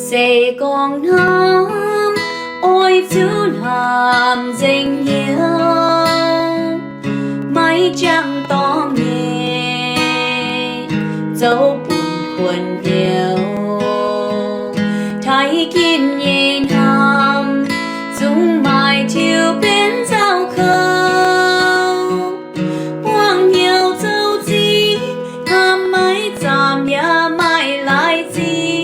Se gorngv hnamv, oix zuqc hnamv nzengc hnyouv, maiv jangx dorngx nyei, zoux bun kuonx hnyouv. Taaih ginv nyei hnamv, zungv maaih tiux benx nzauh kouv. Buangh hnyouv zoux zingh, hnamv maiv zaamc yaac maaih laaix zingh.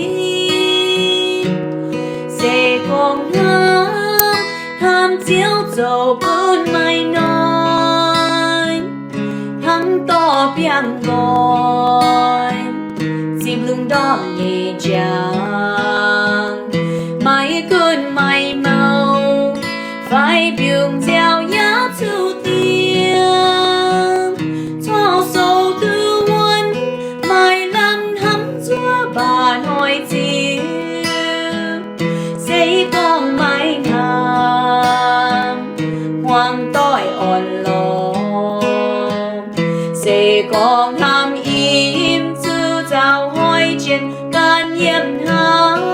Se gorngv hnamv, hnamv Ziouv zoux bun maaih noic, hnangv dorh biangh nqoi zipv lungh ndorm nyei njang. Maiv gunv maaih mouh fai mbiungc nziaauc yaac zuqc dingc, corc sou duqv wuonv, maaih lamh hnamv nzuov baac noic ziouc. Se gorngv maiv hnamv, hmuangx doic orn-lorqc. Se gorngv hnamv im zuqc nzauh hoic jienv ganh yiem hnangv.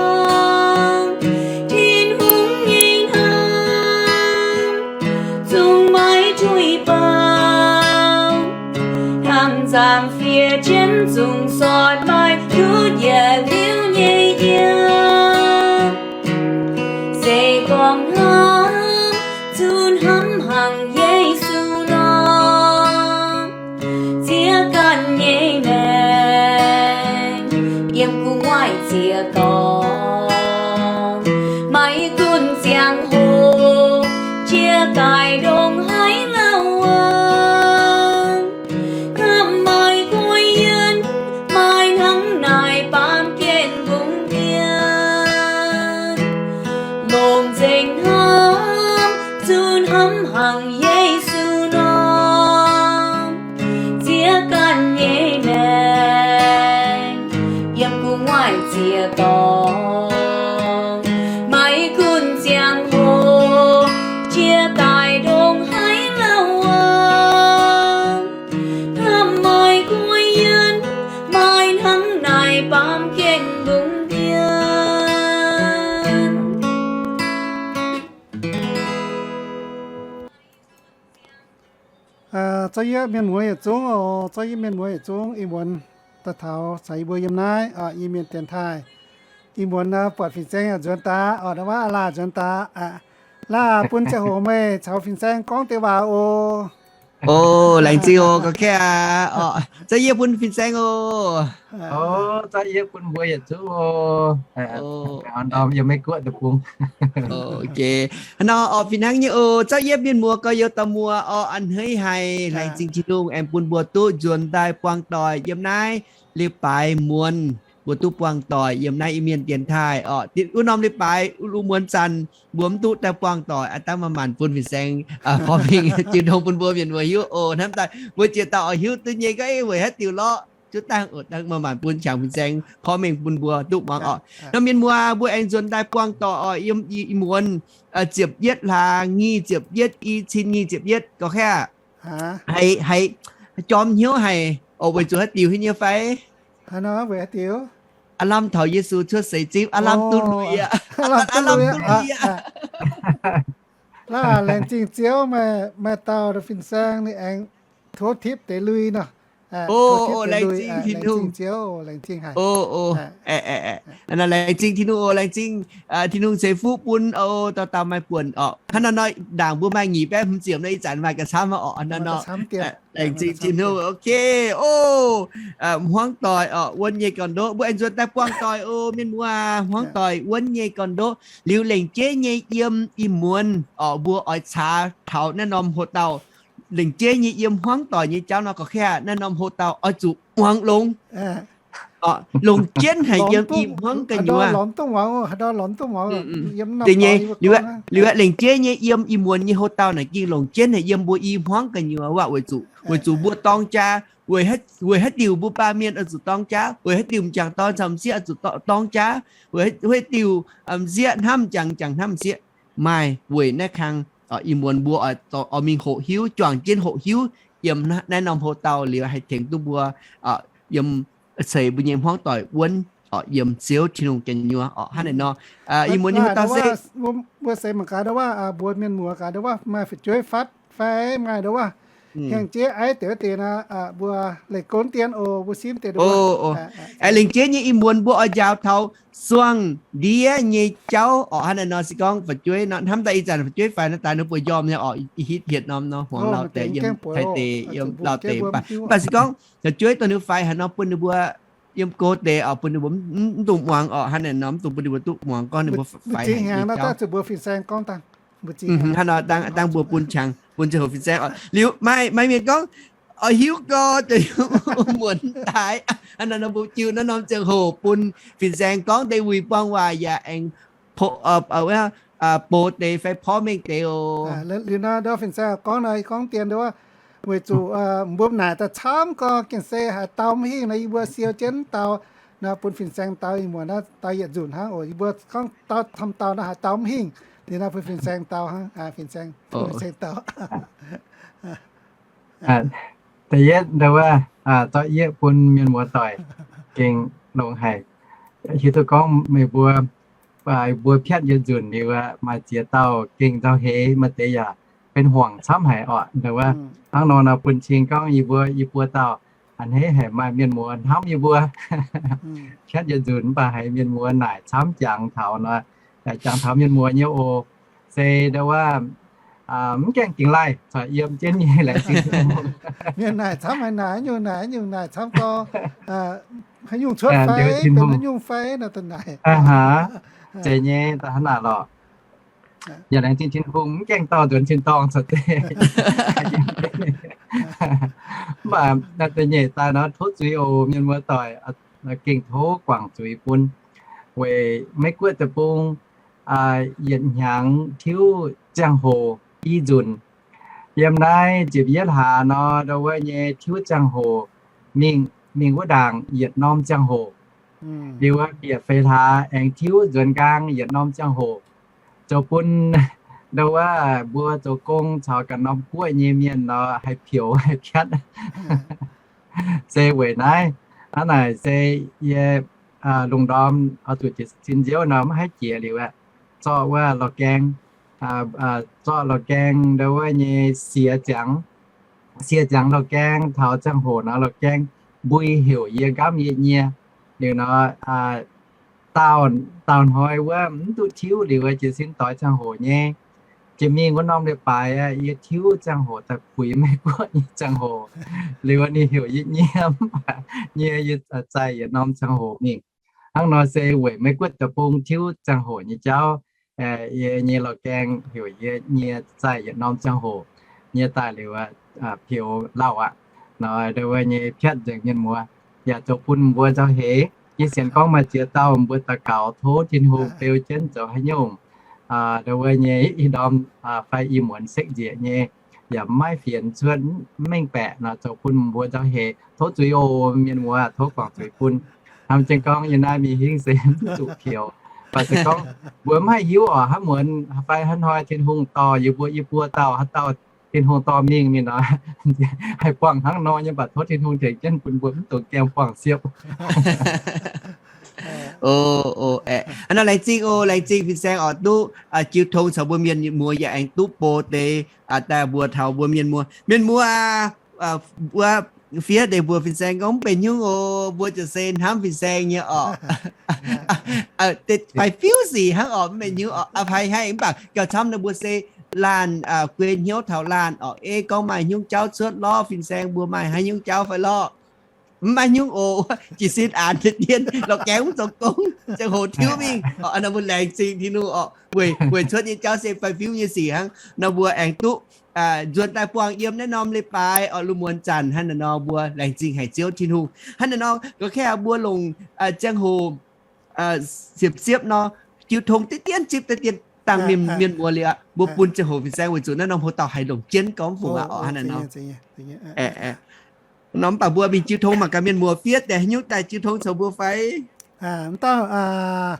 Tin-Hungh nyei hnamv zungv maiv tuix baaux, hnangv nzangc-fiev jienv zungv sortv maaih ndutv yietc liuz nyei yiem. Se gorngv hnamv, zuqc hnamv hnangv Yesu nor, ziex ganh nyei maengc yiem gu'nguaaic ziex dorngx. Maiv gunv ziangh hoc jiex daaih ndongc haaix lauh aqv, hnamv maaih guai yienh, maaih hnangv naaic baamh gen mbungv dien. Longc nzengc hnamv, zuqc hnamv hnangv Yesu nor, ziex ganh nyei maengc yiem gu'nguaaic ziex dorngx. Maiv gunv ziangh hoc jiex daaih ndongc haaix lauh aqv, hnamv maaih guai yienh, maaih hnangv naaic baamh gen mbungv dien. Zorqv yie mienh muoz yietc zungv oc, zorqv yie mienh muoz yietc zungv ih muonz daaih taux caux yie mbuo yiem naaiv Iu-Mienh dienx taaih. Ih muonz buatc fin-saeng yaac nzuonx daaih oc, naaiv waac aav laah nzuonx daaih. Laah bun ziangh hoc meih caux fin-saeng gorngv deix waac oc. O, laengz zingh oc, gorngv kaav aqv. Zorqv yie bun fin-saeng oc. Zorqv yie bun mbuo yietc zungv oc. Ndorm yiem Meiv Guoqv deic-bung. Hnangv nor oc, fih hnangv nyei oc. Zorqv yie mienh muoz gorx-youz dauh muoz oc, a'hneiv haic. Laengz zingh Tin-Hungh aengx bun mbuo duqv nzuonx daaih buangh doic yiem naaiv leiz-baaix muonz. Mbuo duqv buangh doic yiem naaiv Iu-Mienh dienx taaih oc. Wuov norm leiz-baaix wuov lungh muonz zanc mbuo mv duqv daaih buangh doic, a'dangh maanc-maanc bun fin-saeng porv mengh jiu tong bun mbuo mienh muoz hiuv oc. Hnamv daaih mbuo jiex dauh oix hiuv duqv nyei gorngv weic haaix diuc lorqc. Zuov dangh oc, dangh maanc-maanc bun qangx fin-saeng porv mengh bun mbuo duqv muangx oc. Norm mienh muoz, mbuo aengx nzuonx daaih buangh doic oc, yiem ih muonz ziepc yietv hlaax nyic ziepc yietv, i cin nyic ziepc yietv, gorngv kaav aqv. Haiz, haiz jorm hnyouv haic oc, weic zuqc haaix diuc hiuv nyei fai? Aav lamh taux Yesu cuotv seix zipv, aav lamh duqv lui aqv. Aav lamh duqv lui aqv. Laengz zingh Ziouv, maaih dauh fin-saeng ninh aengx tov tipv deix lui nor. O, laengz zingh Tin-Hungh. Laengz zingh Tin-Hungh oc, laengz zingh Tin-Hungh ceix fuqv bun oc, dauh dauh maaih buonc oc. Hnangv nor nor, ndaangc mbuo maaih nyic baeqv hmz ziepc nor, ih zanc maaih ga'camv oc. Hnangv nor, laengz zingh Tin-Hungh. Ok, o, hmuangv doic oc, wuonv nyei gorn-ndoqv. Mbuo aengx nzuonx daaih buangh doic oc, mienh muoz, hmuangv doic wuonv nyei gorn-ndoqv. Liuz lengc jeiv nyei yiem ih muonz oc, mbuo oix caux taux naaiv norm hoc-dauh lengc jeiv nyei yiem hmuangv doic nyei jauv nor, gorngv kaav aqv, naaiv norm hoc-dauh oix zuqc muangx longx. Longc jienv haic yiem i hmuangv gu'nyuoz. Da'nyeic, liuz aqv, lengc jeiv nyei yiem ih muonz nyei hoc-dauh naaic gengh longc jienv haic yiem mbuo i hmuangv gu'nyuoz waac, weic zuqc, weic zuqc mbuo dorng jaa, weic haaix diuc mbuo baamh mienh oix zuqc dorng jaa, weic haaix diuc m'jangc dorn caux m'sieqv oix zuqc dorng jaa, weic haaix diuc m'sieqv hnamv m'jangc, m'jangc hnamv m'sieqv. Maaih weic naaiv kang ih muonz mbuo oix mingh hoqc hiuv, juangc jienv hoqc hiuv yiem naaiv norm hoc-dauh liuz haih tengx duqv mbuo yiem ceix mbuo nyei hmuangv doic wuonv orqc, yiem Ziouv Tin-Hungh ganh nyuoz orqc. Hnangv naaic nor, ih muonz nyei wuov dauh se mbuo seix mangc gaax ndau wuov, mbuo mienh muoz gaax ndau wuov maaih fu'jueiv fatv fai maaih ndau wuov, hiaangx-jeiv aiv deix wuov deix nor, mbuo leih gonv dien oc, mbuo simv deix ndau wuov. Aengx lengc jeiv nyei ih muonz mbuo oix njaaux taux suangx ndiev nyei jauv orqc. Hnangv naaic nor se gorngv fu'jueiv nor, hnamv daaih ih zanc fu'jueiv faix nor daaih ninh mbuo njormh nyei orqc, ih hitv hietc norm nor hmuangx lauh deix yiem Taiv deic, yiem lauh deic mv baac se gorngv fu'jueiv dongh ninh faix haaix nor bun ninh mbuo yiem go deix orqc, bun ninh mbuo mv dungx muangx orqc. Hnangv naaic nor mv dungx bun ninh mbuo duqv muangx gorngv ninh mbuo faix haaix nyei jauv. Hnangv nor dangh mbuo bun qangx bun ziangh hoc fin-saeng orqc. Liuz maaih mienh gorngv, oix hiuv gau, muonz daaih hnangv naaiv nor mbuo jiu naaiv norm ziangh hoc bun fin-saeng gorngv deix wuic buangh waac yaac aengx box deix fai porv mengh deix oc. Liuz nor ndau fin-saeng gorngv nor, gorngv dien ndau wuov, weic zuqc mbuo naaic daaih camv gorngv gengh se haaix dauh mv hingh nor, yie mbuo siou jienv dau nor bun fin-saeng dau, ih muonz naaiv dau yietc nzunc hnangv oc. Yie mbuo gorngv dau camv dau nor haaix dauh mv hingh, liuz nor bun fin-saeng dau hnangv, fin-saeng, fin-saeng dau. Da'yietv ndau wuov, zorqv yie bun mienh muoz doic gengh longx haic. Hiuv duqv gorngv meih mbuo, mbuo piatv yietc nzunc liuz aqv, maaih ziex dauh gengh nzauh heix, maaih deix yaac benx hmuangx camv haic orqc. Ndau wuov hnangv nor nor bun cing gorngv yie mbuo, yie mbuo dauh a'hneiv haic maaih mienh muoz hnamv yie mbuo. Piatv yietc nzunc mv baac haiz mienh muoz naaic camv jangx taux nor, jangx taux mienh muoz nyei oc. Se ndau wuov mv gaengh dingx laih, corc yiem jienv nyei laengz zingh. Mienh naaic camv haaix naaic, nyungc naaic nyungc naaic camv gau, haaix nyungc cuotv fai, benx haaix nyungc fai nor da'naaic. Zeiz nyei da'hnangv naaic lorqc. Yaac laengz zingh Tin-Hungh mv gaengh dorh nzuonx tin-dorngh corc zeiz. Mv baac da'nyeic daaih nor tov zuiz oc mienh muoz doic, gengh tov guangc zuiz bun. Weic Meiv Guoqv deic-bung yietc hnyangx tiuv ziangh hoc i nzunc. Yiem naaiv ziepc yietv hlaax nor, ndau wuov nyei tiuv ziangh hoc mingh, mingh wuov ndaangc yietc norm ziangh hoc. Liuz bieqc feix hlaax aengx tiuv nzuonx nqaang yietc norm ziangh hoc. Zoux bun ndau wuov mbuo zoux gong caux ganh norm guoqv nyei mienh nor haih peux haih piatv. Se weic naaiv, hnangv naaic se yie lungh ndorm oix zuqc jiez sin nziouv nor maiv haih jiex liuz aeqv, zorqv wuov lorh gaeng, zorqv lorh gaeng ndau wuov nyei siex ziangx, siex ziangx lorh gaeng taux ziangh hoc nor lorh gaeng mbui heuc yie nqamv yie nyie. Liuz nor, daauh, daauh hnoi wuov mv duqv tiuv liuz jiez sin doix ziangh hoc nyei. Jiex mingh wuov norm leiz-baaix yie tiuv ziangh hoc daaih puix Meiv Guoqv nyei ziangh hoc. Liuz ninh heuc yie nyie, mv baac nyie yie zaih yietc norm ziangh hoc mingh. Hnangv nor se weic Meiv Guoqv deic-bung tiuv ziangh hoc nyei jauv, yie nyei lorh gaeng heuc yie nyie zaih yietc norm ziangh hoc. Nyie daaih liuz peux lauh aqv. Nor ndau wuov nyei piatv nzengc mienh muoz, yaac zoux bun mbuo nzauh heix. Yie sienx gorngv maaih ziex dauh mbuo daux gaux tov Tin-Hungh beu jienv zoux haaix nyungc, ndau wuov nyei ih ndorm fai ih muonz sekv njiec nyei, yaac maiv fienx cuotv mv mengh baeqc nor, zoux bun mbuo nzauh heix. Tov zuiz oc mienh muoz, tov guangc zuiz bun. Hnamv jienv gorngv yie naaiv mingh hingv se mv zuqc peux, baac se gorngv mbuo mv haih hiuv oc, hnangv muonz fai hnangv hnoi Tin-Hungh dorh yie mbuo, yie mbuo dauh haaix dauh Tin-Hungh dorh mingh mingh nor, haih buangh hnangv nor nyei, baac tov Tin-Hungh tengx jienv bun mbuo mv dungx gaengh buangh siepv. Ov, ov, aeqv, hnangv nor laengz zingh oc, laengz zingh fin-saeng oc, duqv jiu tong caux mbuo mienh muoz yaac aengx duqv bou deix daaih mbuox taux mbuo mienh muoz. Mienh muoz aac, wuov fiev deix mbuox fin-saeng gorngv mv benx nyungc oc, mbuo ziouc se hnamv fin-saeng nyei oc. Faix-fiuv sic hnangv oc, mv benx nyungc oc, faix haih mv baac gauh camv nor mbuo se laanh guei hnyouv taux laanh oc. Ei gorngv maaih nyungc jauv cuotv lorz fin-saeng mbuo maaih haaix nyungc jauv fai lorz, mv maaih nyungc oc. Jiez sin aanx deix dien lorz gaengh mv zoux gong, ziangh hoc tiuv mingh oc. Nor mbuo laengz zingh Tin-Hungh oc, weic cuotv nyei jauv se faix-fiuv nyei sic hnangv. Nor mbuo aengx duqv nzuonx daaih buangh yiem naaiv norm leiz-baaix oc, lungh muonz zanc. Hnangv naaiv nor mbuo laengz zingh haic Ziouv Tin-Hungh. Hnangv naaiv nor gorngv kaav mbuo longc ziangh hoc siepv-siepv nor, jiu tong deix dien zipv deix dien dangh mienh, mienh muoz liuz aqv, mbuo bun ziangh hoc fin-saeng weic zuqc naaiv norm hoc dauh haiz longc jienv gorngv fungc aqv oc. Hnangv naaiv nor nor mv baac mbuo mingh jiu tong mangc gaax mienh muoz fiev deix haaix nyungc daaih jiu tong caux mbuo fai. Mv dauh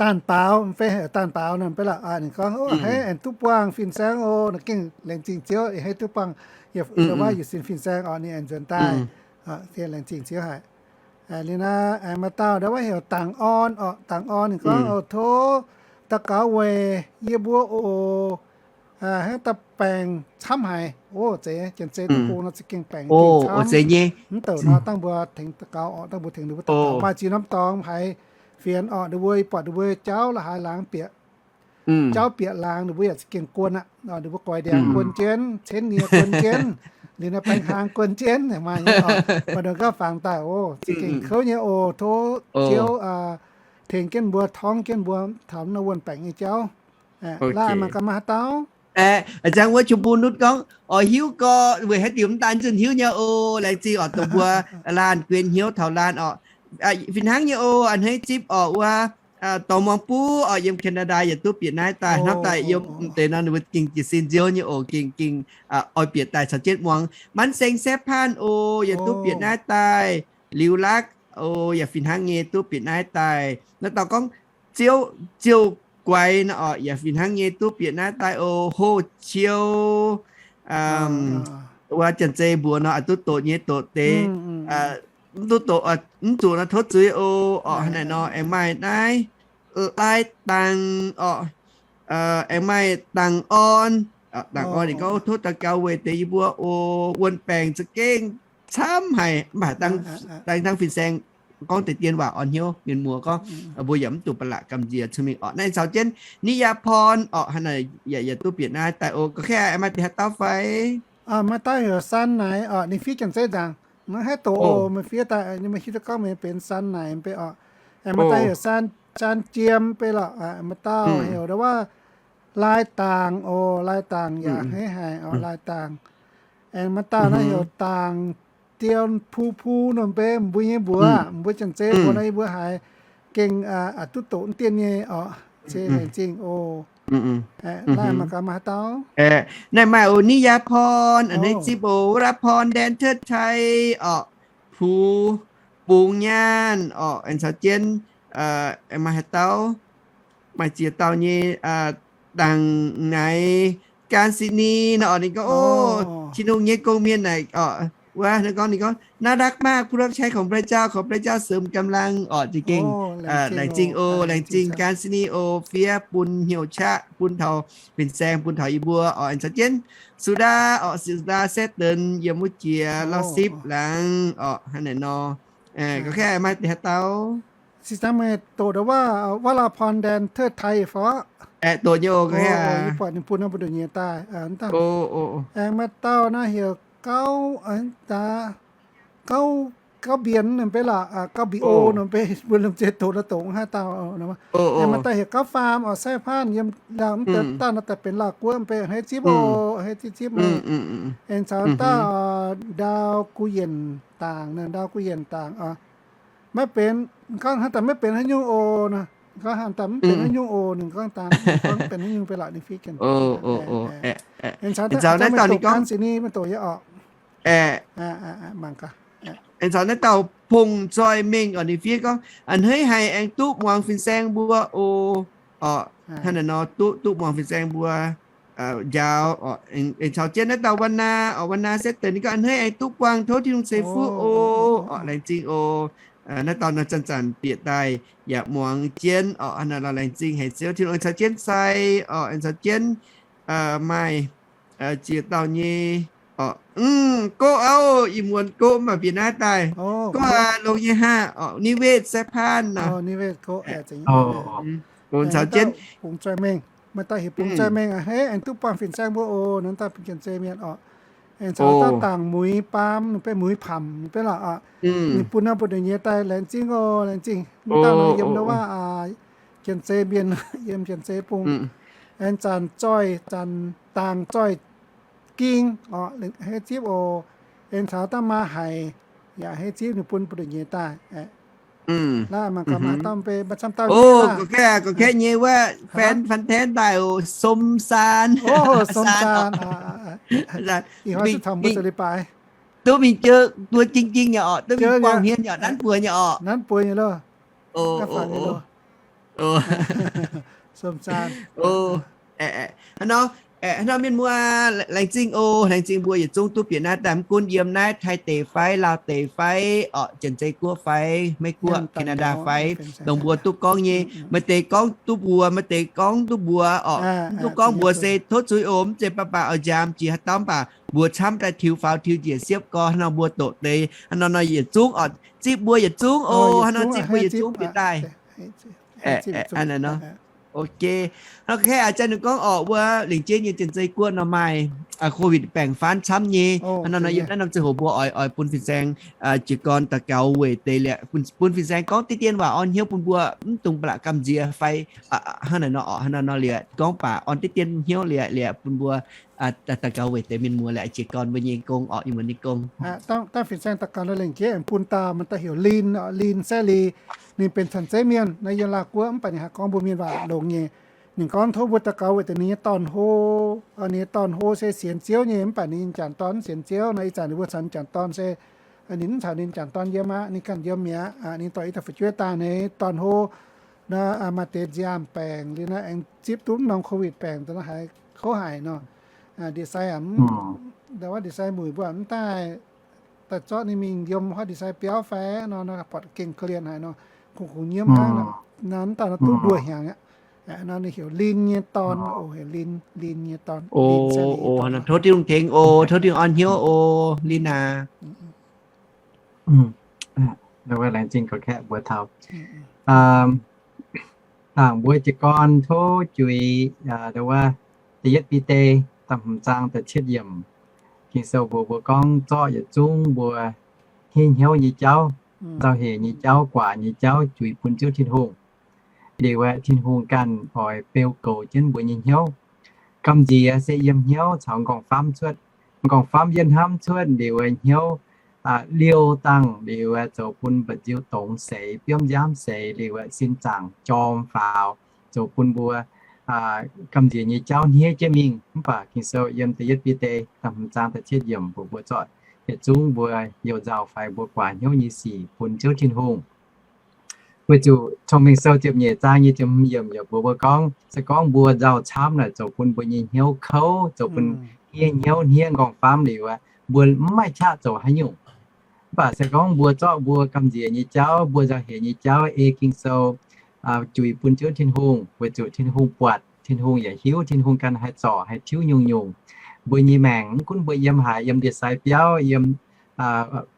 Daanh Baaux, mv fai Daanh Baaux nor, mv baac ninh gorngv haiz aengx duqv buangh fin-saeng oc, ninh gengh laengz zingh Ziouv, haiz duqv buangh, yaac waac yietc sin fin-saeng oc, ninh aengx nzuonx daaih. Laengz zingh Ziouv haic. Liuz naaiv aengx maaih dauh ndau wuov heuc Dangc Orn orqc. Dangc Orn ninh gorngv, Oc, tov daux gaux weic yie mbuo oc, hnangv daaih baengc camv haic. Oc, zeiz, janx-zei duqv bung nor za'gengh baengc gengh camv. Mv douc nor dangh mbuo tengx daux gaux orqc, dangh mbuo tengx ninh mbuo daux gaux. Maaih ziex norm dorngx haiz fienx orqc, ninh mbuo buatc ninh mbuo jauv la'haaix laangz bieqc, jauv bieqc laangz ninh mbuo yaac za'gengh guon aqv. Ninh mbuo goix ndiangx guon jienv, cenv nie guon jienv, liuz naaiv baengc hlang guon jienv, maaih nyei orqc. Maaih ndongc gauh fangx daaih, oc, za'gengh kouv nyei oc. Tov Ziouv tengx jienv mbuo, torngv jienv mbuo taux naaiv wuonh baengc nyei jauv. Laaih mangc gaax maaih haaix dauh. A'jang wuov Chum Bung Nutv gorngv, Oc, hiuv gorqv weic haaix diuc mv daan nzunc hiuv nyei oc. Laengz zingh orqc, dongh mbuo laanh guen hnyouv taux laanh orqc. Fih hnangv nyei oc, a'hneiv zipv orqc wuov, dorh muangx buv orqc, yiem Canada yaac duqv bieqc naaiv daaih. Hnamv daaih yiem deix nor ninh mbuo gengh jiez sin nziouv nyei oc, gengh gengh oix bieqc daaih caux jienv muangx. Manv Seng Saeqv Paan oc, yaac duqv bieqc naaiv daaih. Liuz Lakv oc, yaac fih hnangv nyei duqv bieqc naaiv daaih. Naaiv dauh gorngv Ziouv, Ziouv Guaix nor orqc, yaac fih hnangv nyei duqv bieqc naaiv daaih oc. Hoh Ciou, wuov janx-zei mbuox nor, aa, duqv doqc nyei doqc deix, mv duqv doqc, mv zuqc nor tov zuiz oc. Orqc, hnangv naaic nor aengx maaih naaiv Lai Dangc orqc, aengx maaih Dangc Orn. Dangc Orn ninh gorngv, Tov daux gaux weic deix yie mbuo oc, wuonh baengc za'gengh camv haic, mv baac dangh fin-saeng gorngv deix dien waac orn hnyouv, mienh muoz gorngv mbuo yaac mv zuqc ba'laqc gamh nziex cun mingh orqc. Naaiv caux jienv Ni Ya Porn orqc, hnangv naaic yaac duqv bieqc naaiv daaih oc. Gorqv-kaeqv maaih deix haaix dauh fai? Maaih dauh heuc San Naaic orqc, ninh fiev janx-zei nzaangc. Maiv haih doqc oc, meih fiev daaih, meih hiuv duqv gorngv meih benx San Naaic mv bei orqc. Aengx maaih dauh heuc San, San Jiem mv bei lorqc. Maaih dauh heuc ndau wuov Lai Dangc oc, Lai Dangc yaac hneiv haic orqc, Lai Dangc. Aengx maaih dauh naaiv heuc Dangc Dien Pu Pu nor mv bei, mbuo nyei mbuox, mbuo janx-zei mbuox nor yie mbuo haiz gengh duqv doqc mv dien nyei orqc. Se laengz zingh oc. Naaiv maaih gaax maaih haaix dauh? Naaiv maaih oc, Ni Ya Porn, a'hneiv zipv oc, Wuov Laa Porn, Ndanc Teuv Tai orqc, Puv Bungx Nyaanh orqc, aengx caux jienv maaih haaix dauh? Maaih ziex dauh nyei, Dangc Naaic, Gan Sini nor orqc. Ninh gorngv, Oc, Tin-Hungh nyei gong-mienh naaic orqc. Wuov ninh gorngv, ninh gorngv น่ารักมาก ผู้รับใช้ของพระเจ้า ขอพระเจ้าเสริมกำลัง orqc. Za'gengh laengz zingh oc, laengz zingh Gan Sini oc, fiev bun hnyouv qaqv bun taux fin-saeng, bun taux yie mbuo orqc. Aengx caux jienv Sudaa orqc, Sudaa Saeqv Denx yiem wuov jiex Lauv Sipv laangz orqc, hnangv naaic nor. Gorqv-kaeqv maaih deix haaix dauh? Se dangh meih doqc ndau wuov, Wuov Laa Porn, Ndanc Teuv Tai fai? Doqc nyei oc, gorqv-kaeqv. Yie buatc ninh bun naaiv mbuo nduqc nyei daaih. Aengx maaih dauh naaiv heuc Gauv, Gauv, Gauv Mbienx nor mv bei lorqc, Gauv Mbic O nor mv bei, mbuo lomh nzoih doqc nor doqc mv haih dauh. Aengx maaih dauh heuc Gauv Faam orqc, Saeqv Paan yiem Lauv, mv deix daaih nor daaih benx Lauv Guoqv mv bei, a'hneiv zipv oc, a'hneiv zipv zipv meih. Aengx caux dauh Ndau Gu Yienc Dangc, Ndau Gu Yienc Dangc oc. Maiv benx, gorngv hnangv daaih maiv benx haaix nyungc oc nor. Gorngv hnangv daaih mv benx haaix nyungc oc, ninh gorngv dangh, gorngv benx haaix nyungc bei lorqc, ninh fiev jienv. Aengx caux naaiv dauh ninh gorngv Gan Sini, maiv doqc yie orqc. Aengx caux naaiv dauh Pong Zoi Mengh orqc, ninh fiev gorngv, A'hneiv haic, aengx duqv muangx fin-saeng mbuo oc. Orqc, hnangv naaic nor duqv, duqv muangx fin-saeng mbuo njaaux orqc. Aengx caux jienv naaiv dauh Wan Naa orqc, Wan Naa Saeqv Denx, ninh gorngv, A'hneiv aengx duqv buangh tov Tin-Hungh ceix fuqv oc. Orqc, laengz zingh oc. Naaiv dauh nor zanc-zanc bieqc daaih yaac muangx jienv orqc, hnangv naaic lorqc, laengz zingh haic Ziouv Tin-Hungh. Aengx caux jienv Sai orqc, aengx caux jienv maaih ziex dauh nyei orqc. Mv, Goqv auv, ih muonz Goqv mv baac bieqc naaiv daaih. Goqv aac, longx nyei haah orqc, Ni Wetv Saeqv Paan nor. Caux jienv Bungx Zoih Mengh, maaih dauh heuc Bungx Zoih Mengh, a'hneiv aengx duqv buangh fin-saeng mbuo oc, naaiv dauh benx janx-zei mienh orqc. Aengx caux dauh Dangc Muix Baam, ninh benx Muix Pamc, ninh benx lorqc orqc. Ninh bun naaiv mbuo nduqc nyei daaih, laengz zingh oc, laengz zingh. Mv dauh nor yiem ndau wuov janx-zei mienh, yiem janx-zei bung. Aengx Zanc Zoih, Zanc, Dangc Zoih Ging orqc, a'hneiv zipv oc. Aengx caux dauh Maa Haic yaac a'hneiv zipv, ninh bun mbuo nduqc nyei daaih. Naaiv mangc gaax maaih dauh mv bei, maaih camv dauh nyei. Gorqv-kaeqv, gorqv-kaeqv nyei wuov, fan, fan ten daaih oc, Som Saan. Som Saan. Ih hnoi se taux mbuo zoux leiz-baaix duqv mingh jiex, duqv jing jing nyei orqc, duqv mingh buangh hmien nyei orqc, nanv buoz nyei orqc. Nanv buoz nyei loh. Som Saan. Hnangv nor, Aeqv, hnangv nor mienh muoz, laengz zingh oc. Laengz zingh mbuo yietc zungv duqv bieqc naaiv daaih, mv gunv yiem naaiv Taiv deic fai Laauv deic fai, orqc, Janx-Zei Guoqv fai, Meiv Guoqv, Canada fai, dongh mbuo duqv gorngv nyei. Maaih deix gorngv duqv mbuox, maaih deix gorngv duqv mbuox, orqc, mv duqv gorngv mbuox se tov zuiz oc. Mv zeiz baac baac oix nziaamc jiex haaix dauh baac mbuox camv daaih tiux faaux tiux njiec siepv gorx, hnangv nor mbuo doqc deix hnangv nor nor yietc zungv, orqc, zipv mbuo yietc zungv oc. Hnangv nor zipv mbuo yietc zungv bieqc daaih. Ok. Hnangv kaeqv a'jang ninh gorngv orqc, wuov lengc jeiv nyei Janx-Zei Guoqv nor maaih COVID baengc faanv camv nyei. Hnangv nor nor yiem naaiv norm ziangh hoc mbuo oix, oix bun fin-saeng jiez gorn daux gaux weic deix liuz, bun fin-saeng gorngv diqv dien waac orn hnyouv bun mbuo, mv dungx ba'laqc gamh nziex fai hnangv naaic nor orqc. Hnangv nor nor liuz gorngv baac orn diqv dien hnyouv liuz, liuz bun mbuo daux gaux weic deix mienh muoz liuz jiez gorn mbuo nyei gong orqc, mienh muoz nyei gong. Dangh fin-saeng daux gaux nor lengc jeiv aengx bun dauh, maaih dauh heuc Lin, Lin Saeqv Li. Ninh benx Janx-Zei mienh, naaiv yiem Laauv Guoqv, mv baac ninh haih gorngv mbuo mienh waac longx nyei. Ninh gorngv tov mbuo daux gaux weic deix ninh nyei dorn-hlo, ninh nyei dorn-hlo se sienx Ziouv nyei, mv baac ninh jangc dorn mv sienx Ziouv nor. Ih zanc ninh mbuo caux ninh jangc dorn se, ninh mv caux ninh jangc dorn yiem aqv, ninh ganh yiem mi'aqv. Ninh dorh i dauh fu'jueiv daaih, ninh dorn-hlo nor maaih deix nziaamv baengc liuz nor aengx zipv duqv norm COVID baengc daaih nor haiz kouv haic nor. Ndie-sai, ndie-sai muic mbuo mv daaih, daaih zorqv ninh mingh yiem huaav ndie-sai biauv fai nor, nor buatc gengh korv-lienh haic nor, kungx kungx nyiemv hnangv nor. Nor mv daaih nor duqv nduoh hnyangx aqv. Nor ninh heuc Lin nyei dorn, o, heuc Lin, Lin nyei dorn. Tov Tin-Hungh tengx oc, tov Tin-Hungh orn hnyouv oc, Lin aac. Laengz zingh gorx-kaeqv mbuo taux zaangc mbuo jiez gorn tov juix, ndo wuov, da'yietv Bide da'hmz zaang da'cietv yiemc. Ging-Sou mbuox mbuo gorngv zorqv yietc zungv mbuo hniev hnyouv nyei jauv, nzauh hec nyei jauv, guaax nyei jauv juix bun Ziouv Tin-Hungh. Liuz aeqv, Tin-Hungh ganh oix beu goux jienv mbuo nyei hnyouv. Gamh nziex se yiem hnyouv caux m'nqorngv-famv cuotv. M'nqorngv-famv yietv hnamv cuotv liuz aeqv, hnyouv liouh dangh liuz aeqv, zoux bun mba'nziu dongz seix, biomv nziaamv seix, liuz aeqv, sin zaangc jorm faaux, zoux bun mbuo gamh nziex nyei jauv hniev jienv mingh. Mv baac Ging-Sou yiem da'yietv Bide da'hmz zaang da'cietv yiemc mbuox mbuo zorqv yietc zungv mbuo youh nzauh fai mbuo guaax hnyouv nyei sic bun Ziouv Tin-Hungh. Weic zuqc Cong-Mengh Sou ziepc nyeic zaang nyei ziepc hmz yiemc yaac mbuox mbuo gorngv, se gorngv mbuo nzauh camv naaic zoux bun mbuo nyei hnyouv kouv, zoux bun hniev hnyouv hniev m'nqorngv-famv liuz aeqv, mbuo mv maaih qaqv zoux haaix nyungc. Mv baac se gorngv mbuo zorqv mbuo gamh nziex nyei jauv, mbuo nzauh hec nyei jauv ei Ging-Sou juix bun Ziouv Tin-Hungh, weic zuqc Tin-Hungh buatc, Tin-Hungh yaac hiuv, Tin-Hungh ganh haih zorc haih tiuv nyungc-nyungc. Mbuo nyei maengc mv gunv mbuo yiem haaix, yiem ndie-sai biauv, yiem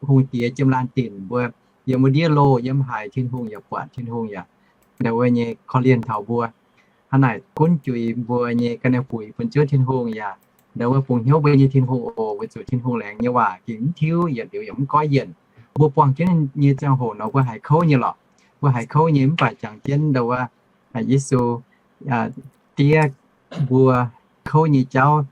hungh diex jiem laanh dinc, mbuo yiem wuov ndiev loh, yiem haaix, Tin-Hungh yaac buatc, Tin-Hungh yaac ndo wuov nyei korv-lienh taux mbuo. Hnangv naaic gunv juix mbuo nyei ga'naaiv-buic bun Ziouv Tin-Hungh yaac ndo wuov bungx hnyouv mbuo nyei Tin-Hungh oc. Weic zuqc Tin-Hungh laengz nyei waac gengh mv tiuv, yietc liuz yaac mv goiv yienc. Mbuo buangh jienv nyei ziangh hoc nor mbuo haiz kouv nyei lorqc. Mbuo haiz kouv nyei mv baac jangx jienv ndo wuov Yesu diev mbuo kouv nyei jauv,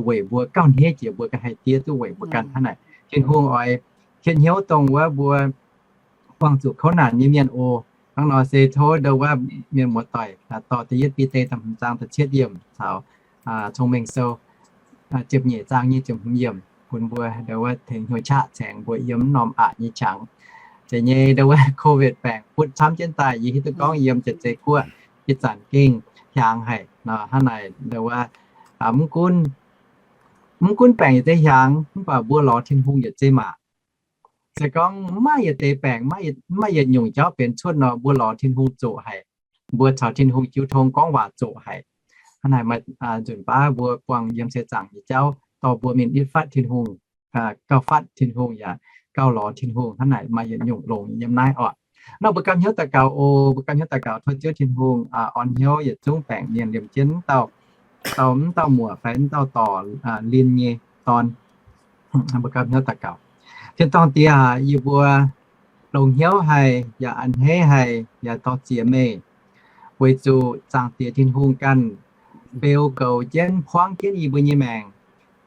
weic mbuo gauh hniev jiex mbuo ganh haih diev duqv weic mbuo ganh hnangv naaic. Tin-Hungh oix hietv hnyouv dongh wuov mbuo buangh zuqc kouv naanc nyei mienh oc. Hnangv nor se tov ndo wuov mienh muoz-doic dorh da'yietv Bide da'hmz zaang da'cietv yiemc caux Cong-Mengh Sou ziepc nyeic zaang nyei ziepc hmz yiemc bun mbuo ndo wuov tengx hnyouv qaqv caengx mbuo yiem norm aqc nyei qangx. Zeiz nyei ndo wuov COVID baengc butv camv jienv daaih, yie hiuv duqv gorngv yiem Janx-Zei Guoqv ih zanc gengh hiaangx haic nor. Hnangv naaic ndo wuov mv gunv, mv gunv baengc yietc zeiv hiaangx, mv baac mbuo lorz Tin-Hungh yietc zeiv maac. Se gorngv mv maaih yietc deix baengc, mv maaih yietc nyungc jauv benx cuotv nor, mbuo lorz Tin-Hungh zoqc haic. Mbuo caux Tin-Hungh jiu tong gorngv waac zoqc haic. Hnangv naaic maaih nzunc baav mbuo buangh yiem seix zaangc nyei jauv dorh mbuo mingh nitv fatv Tin-Hungh, gauh fatv Tin-Hungh yaac gauh lorz Tin-Hungh. Hnangv naaic maaih yietc nyungc longx yiem naaiv oc. Nor mbuo ganh hnyouv daux gaux oc. Mbuo ganh hnyouv daux gaux tov Ziouv Tin-Hungh orn hnyouv yietc zungv baengc mienh liemh jienv mv dauh, dauh mv dauh muoc fai mv dauh dorc, Lin nyei dorn. Mbuo ganh hnyouv daux gaux. Tin-dorngh Diex aac, yie mbuo longx hnyouv haic yaac a'hneiv haic yaac dorh ziex meih, weic zuqc Zaangc Diex Tin-Hungh ganh beu goux jienv huangv jienv yie mbuo nyei maengc.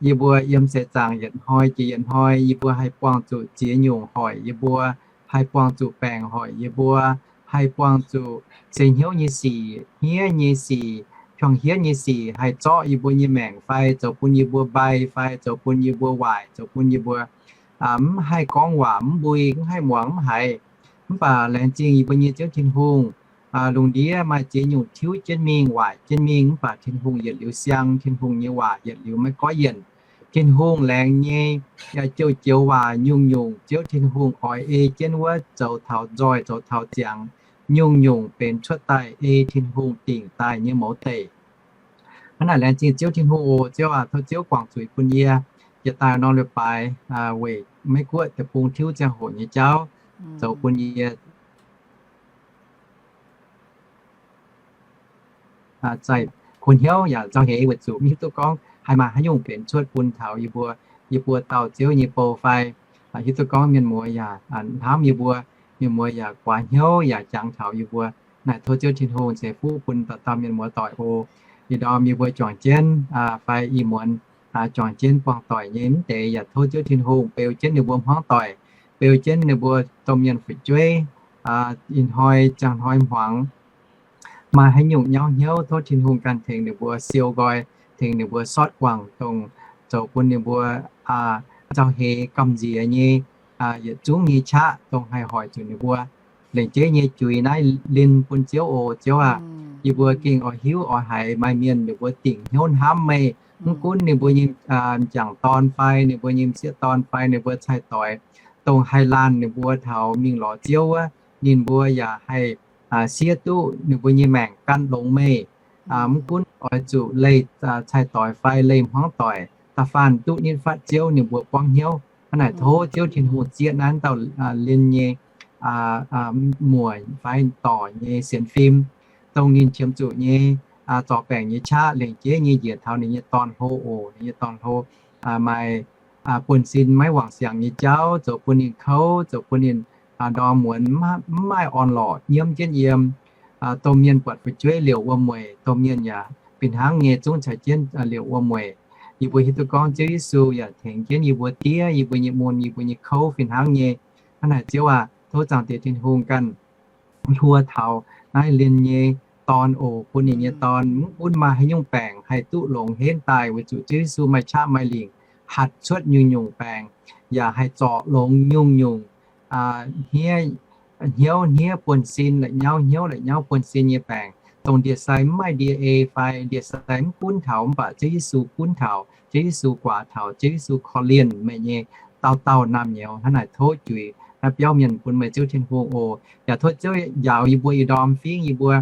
Yie mbuo yiem seix zaangc yietc hnoi jiex yietc hnoi, yie mbuo haih buangh zuqc ziex nyungc hoic yie mbuo, haih buangh zuqc baengc hoic yie mbuo, haih buangh zuqc ceix hnyouv nyei sic, hniev nyei sic, piangx hietv nyei sic haih zorqv yie mbuo nyei maengc fai zoux bun yie mbuo mbai fai zoux bun yie mbuo waaic, zoux bun yie mbuo mv haih gorngv waac, mv mbui, mv haih muangx, mv haiz. Mv baac laengz zingh yie mbuo nyei Ziouv Tin-Hungh, lungh ndiev maaih ziex nyungc tiuv jienv mingh, waaic jienv mingh, mv baac Tin-Hungh yietc liuz siang, Tin-Hungh nyei waac yietc liuz maiv goiv yienc. Tin-Hungh laengz nyei joux-joux waac nyungc-nyungc Ziouv Tin-Hungh oix ei jienv wuov zoux taux nzoih zoux taux ziangx, nyungc-nyungc benx cuotv daaih ei Tin-Hungh dingc daaih nyei mouz deic. Hnangv naaic laengz zingh Ziouv Tin-Hungh oc. Ziouv aac, tov Ziouv guangc zuiz bun yie, jiex daaih norm leiz-baaix weic Meiv Guoqv deic-bung tiuv ziangh hoc nyei jauv, zoux bun yie zaih kuh hnyouv yaac nzauh heix weic zuqc mv hiuv duqv gorngv haih maaih haaix nyungc benx cuotv bun taux yie mbuo, yie mbuo dauh Ziouv nyei bou fai hiuv duqv gorngv mienh muoz yaac hnamv yie mbuo, mienh muoz yaac guaax hnyouv yaac jangx taux yie mbuo. Naaic tov Ziouv Tin-Hungh ceix fuqv bun dauh dauh mienh muoz doic oc. Ih ndorm yie mbuo juangc jienv fai ih muonz juangc jienv buangh doic nyei mv deix yaac tov Ziouv Tin-Hungh beu jienv ninh mbuo hmuangv doic, beu jienv ninh mbuo domh mienh fu'jueiv, ih hnoi ziangh hnoi hmuangx maaih haaix nyungc nyauv hnyouv, tov Tin-Hungh ganh tengx ninh mbuo siou nqoi, tengx ninh mbuo sortv guangc dongh zoux bun ninh mbuo nzauh heix gamh nziex nyei yietc zungv nyei qaqv dongh haih hoic zuqc ninh mbuo. Lengc jeiv nyei juix naaiv linh bun Ziouv oc. Ziouv aac, yie mbuo gengh oix hiuv oix haiz maaih mienh ninh mbuo dingc hnyouv hnamv meih, mv gunv ninh mbuo nyei m'jangc dorn fai ninh mbuo nyei m'sieqv dorn fai ninh mbuo cai-doix, dongh haih laanh ninh mbuo taux mingh lorz Ziouv wuov, ninh mbuo yaac haih siev duqv ninh mbuo nyei maengc gan longx meih. Mv gunv oix zuqc leih cai-doix fai leih hmuangv doic, da'faanh duqv nitv fatv Ziouv ninh mbuo buangv hnyouv. Hnangv naaic tov Ziouv Tin-Hungh zieqv naaiv dauh linh nyei muoc fai dorc nyei sienx fim, dongh ninh qiemx zuqc nyei zorc baengc nyei qaqv lengc jeiv nyei njiec taux ninh nyei dorn-hlo oc. Ninh nyei dorn-hlo maaih buonv-sin maiv wangc siangx nyei jauv zoux bun ninh kouv, zoux bun ninh ndorm muonz mv maaih orn-lorqc nyiemv jienv yiem. Domh mienh buatc fu'jueiv liouc wuom-mueic, domh mienh yaac fih hnangv nyei zungv caux jienv liouc wuom-mueic. Yie mbuo hiuv duqv gorngv Ziouv Yesu yaac tengx jienv yie mbuo diev yie mbuo nyei mun, yie mbuo nyei kouv fih hnangv nyei. Hnangv naaic Ziouv aac, tov Zaangc Diex Tin-Hungh ganh hluo taux naaiv linh nyei dorn oc, bun ninh nyei dorn mv gunv maaih haaix nyungc baengc haih duqv longx henv daaih weic zuqc Ziouv Yesu maaih qaqv maaih lingc hatc cuotv nyungc-nyungc baengc, yaac haih zorc longx nyungc-nyungc hniev, hnyouv hniev buonv-sin, la'nyauv hnyouv la'nyauv buonv-sin nyei baengc, dongh ndie-sai mv maaih ndie-ei fai ndie-sai mv gunv taux, mv baac Ziouv Yesu gunv taux, Ziouv Yesu guaax taux, Ziouv Yesu korv-lienh meih nyei dauh dauh naamh nyouz. Hnangv naaic tov juix naaiv biauv mienh bun meih Ziouv Tin-Hungh oc. Yaac tov Ziouv njaaux yie mbuo ih ndorm fingx yie mbuo,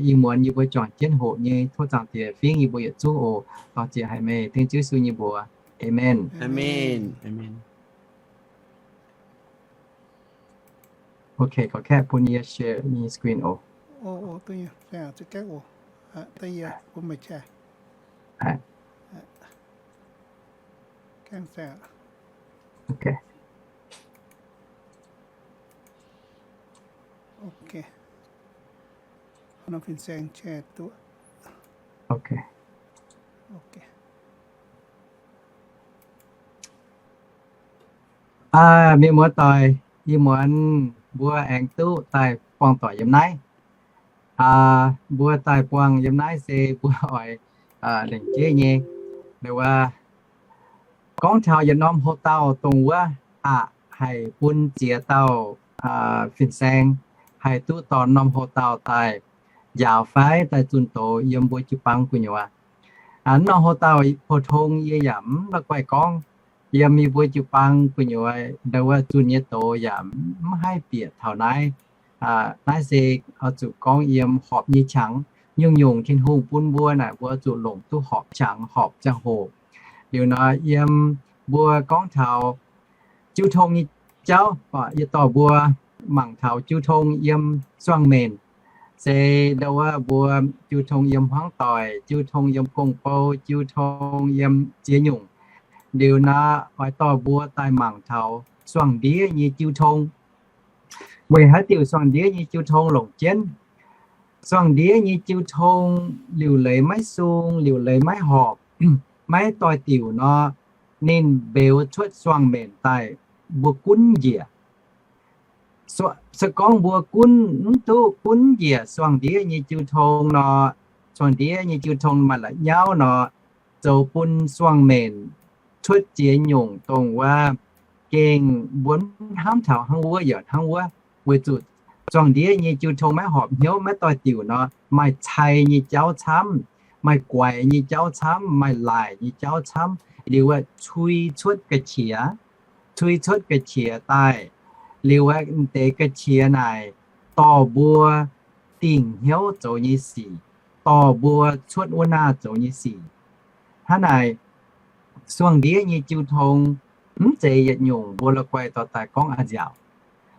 ih muonz yie mbuo juangc jienv hoqc nyei, tov Zaangc Diex fingx yie mbuo yietc zungv oc. Dorh ziex haic meih dengv Ziouv Yesu nyei mbuox. Amen. Ok, korv-kaeqv bun yie share nyei screen oc. Ok. Mienh muoz doic, ih muonz mbuo aengx duqv daaih buangh doic yiem naaiv. Mbuo daaih buangh yiem naaiv se mbuo oix lengc jeiv nyei, gorngv taux yietc norm houx-dauh dongh wuov aqc haih bun ziex dauh fin-saeng haih duqv dorh norm houx-dauh daaih njaaux fai daaih zunh doz yiem mbuo jiu-baang gu'nyuoz. Norm houx-dauh pou-tong yie yaac mv la'guaih gorngv. Yiem yie mbuo jiu-baang gu'nyuoz ndau wuov zunh nyei doz yaac mv haih bieqc taux naaiv. Naaiv se oix zuqc gorngv yiem horpc nyei qangx. Nyungc-nyungc Tin-Hungh bun mbuo naaic mbuo zuqc longc duqv horpc qangx horpc ziangh hoc. Liuz nor yiem mbuo gorngv taux jiu tong nyei jauv, yie dorh mbuo mangc taux jiu tong yiem suangh menc, se ndau wuov mbuo jiu tong yiem hmuangv doic, jiu tong yiem gong-bou, jiu tong yiem ziex nyungc. Liuz nor oix dorh mbuo daaih mangc taux suangh ndiev nyei jiu tong. Weic haaix diuc suangh ndiev nyei jiu tong longc jienv? Suangh ndiev nyei jiu tong liuc leiz maiv sung, liuc leiz maiv horpc, maiv doix-diuc nor, ninh mbeux cuotv suangh menc daaih mbuo gunv njiec. Se gorngv mbuo gunv mv duqv, gunv njiec suangh ndiev nyei jiu tong nor, suangh ndiev nyei jiu tong maaih la'nyauv nor, zoux bun suangh menc cuotv ziex nyungc dongh wuov gengh mbuo mv hnamv taux hnangv wuov yaac hnangv wuov, weic zuqc Zuangh ndiev nyei jiu tong maiv horpc hnyouv, maiv doix-diuc nor, maaih cai nyei jauv camv, maaih guaix nyei jauv camv, maaih laaic nyei jauv camv, liuz cui cuotv ga'qiex, cui cuotv ga'qiex daaih, liuz deix ga'qiex naaic dorh mbuo dingh hnyouv zoux nyei sic, dorh mbuo cuotv wuov naah zoux nyei sic. Hnangv naaic, zuangh ndiev nyei jiu tong mv zeiz yietc nyungc mbuo la'guaih dorh daaih gorngv a'nziaauc.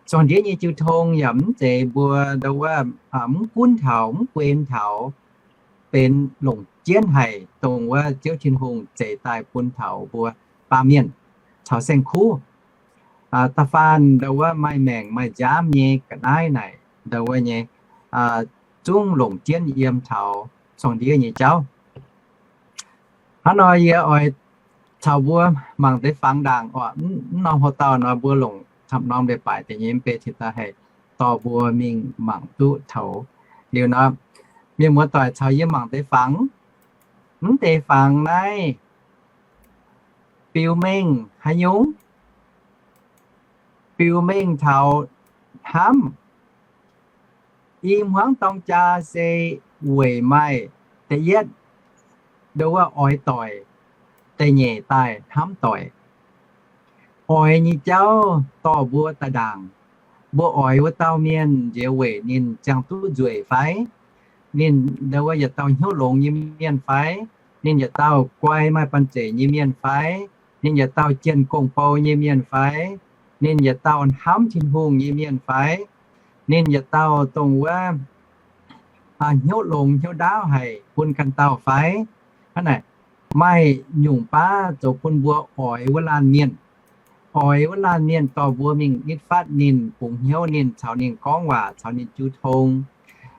Zuangh ndiev nyei jiu tong yaac mv zeiz mbuo ndau wuov mv gunv taux, mv guen taux, benx longc jienv haic dongh wuov Ziouv Tin-Hungh zeix daaih bun taux mbuo baamh mienh caux saeng-kuv. Da'faanh ndau wuov maaih maengc maaih nziaamv nyei ga'naaiv naaic, ndau wuov nyei zungv longc jienv yiem taux zuangh ndiev nyei jauv. Hnangv nor yie oix caux mbuo mangc deix fangx ndaangc oc. Mv norm houx-dauh nor mbuo longc camv norm leiz-baaix deix nyei mv bei cingx daaih haih dorh mbuo mingh mangc duqv taux. Liuz nor, mienh muoz-doic caux yie mangc deix fangx. Mv deix fangx naaiv biux mengh haaix nyungc? Biux mengh taux hnamv. I hmuangv dorng jaa se weic maaih da'yietv, ndau wuov oix doic, da'nyeic daaih hnamv doic. Oix nyei jauv dorh mbuo daaih ndaangc. Mbuo oix wuov dauh mienh nziex weic ninh ziangh duqv nzueic fai? Ninh ndau wuov yietc dauh hnyouv longx nyei mienh fai? Ninh yietc dauh guai maaih banh zeic nyei mienh fai? Ninh yietc dauh jienh gong-bou nyei mienh fai? Ninh yietc dauh hnamv Tin-Hungh nyei mienh fai? Ninh yietc dauh dongh wuov hnyouv longx hnyouv ndaauv haic bun ganh dauh fai? Hnangv naaic, maaih nyungc baav zoux bun mbuo oix wuov laanh mienh. Oix wuov laanh mienh dorh mbuo mingh nitv fatv ninh, bungx hnyouv ninh, caux ninh gorngv waac, caux ninh jiu tong.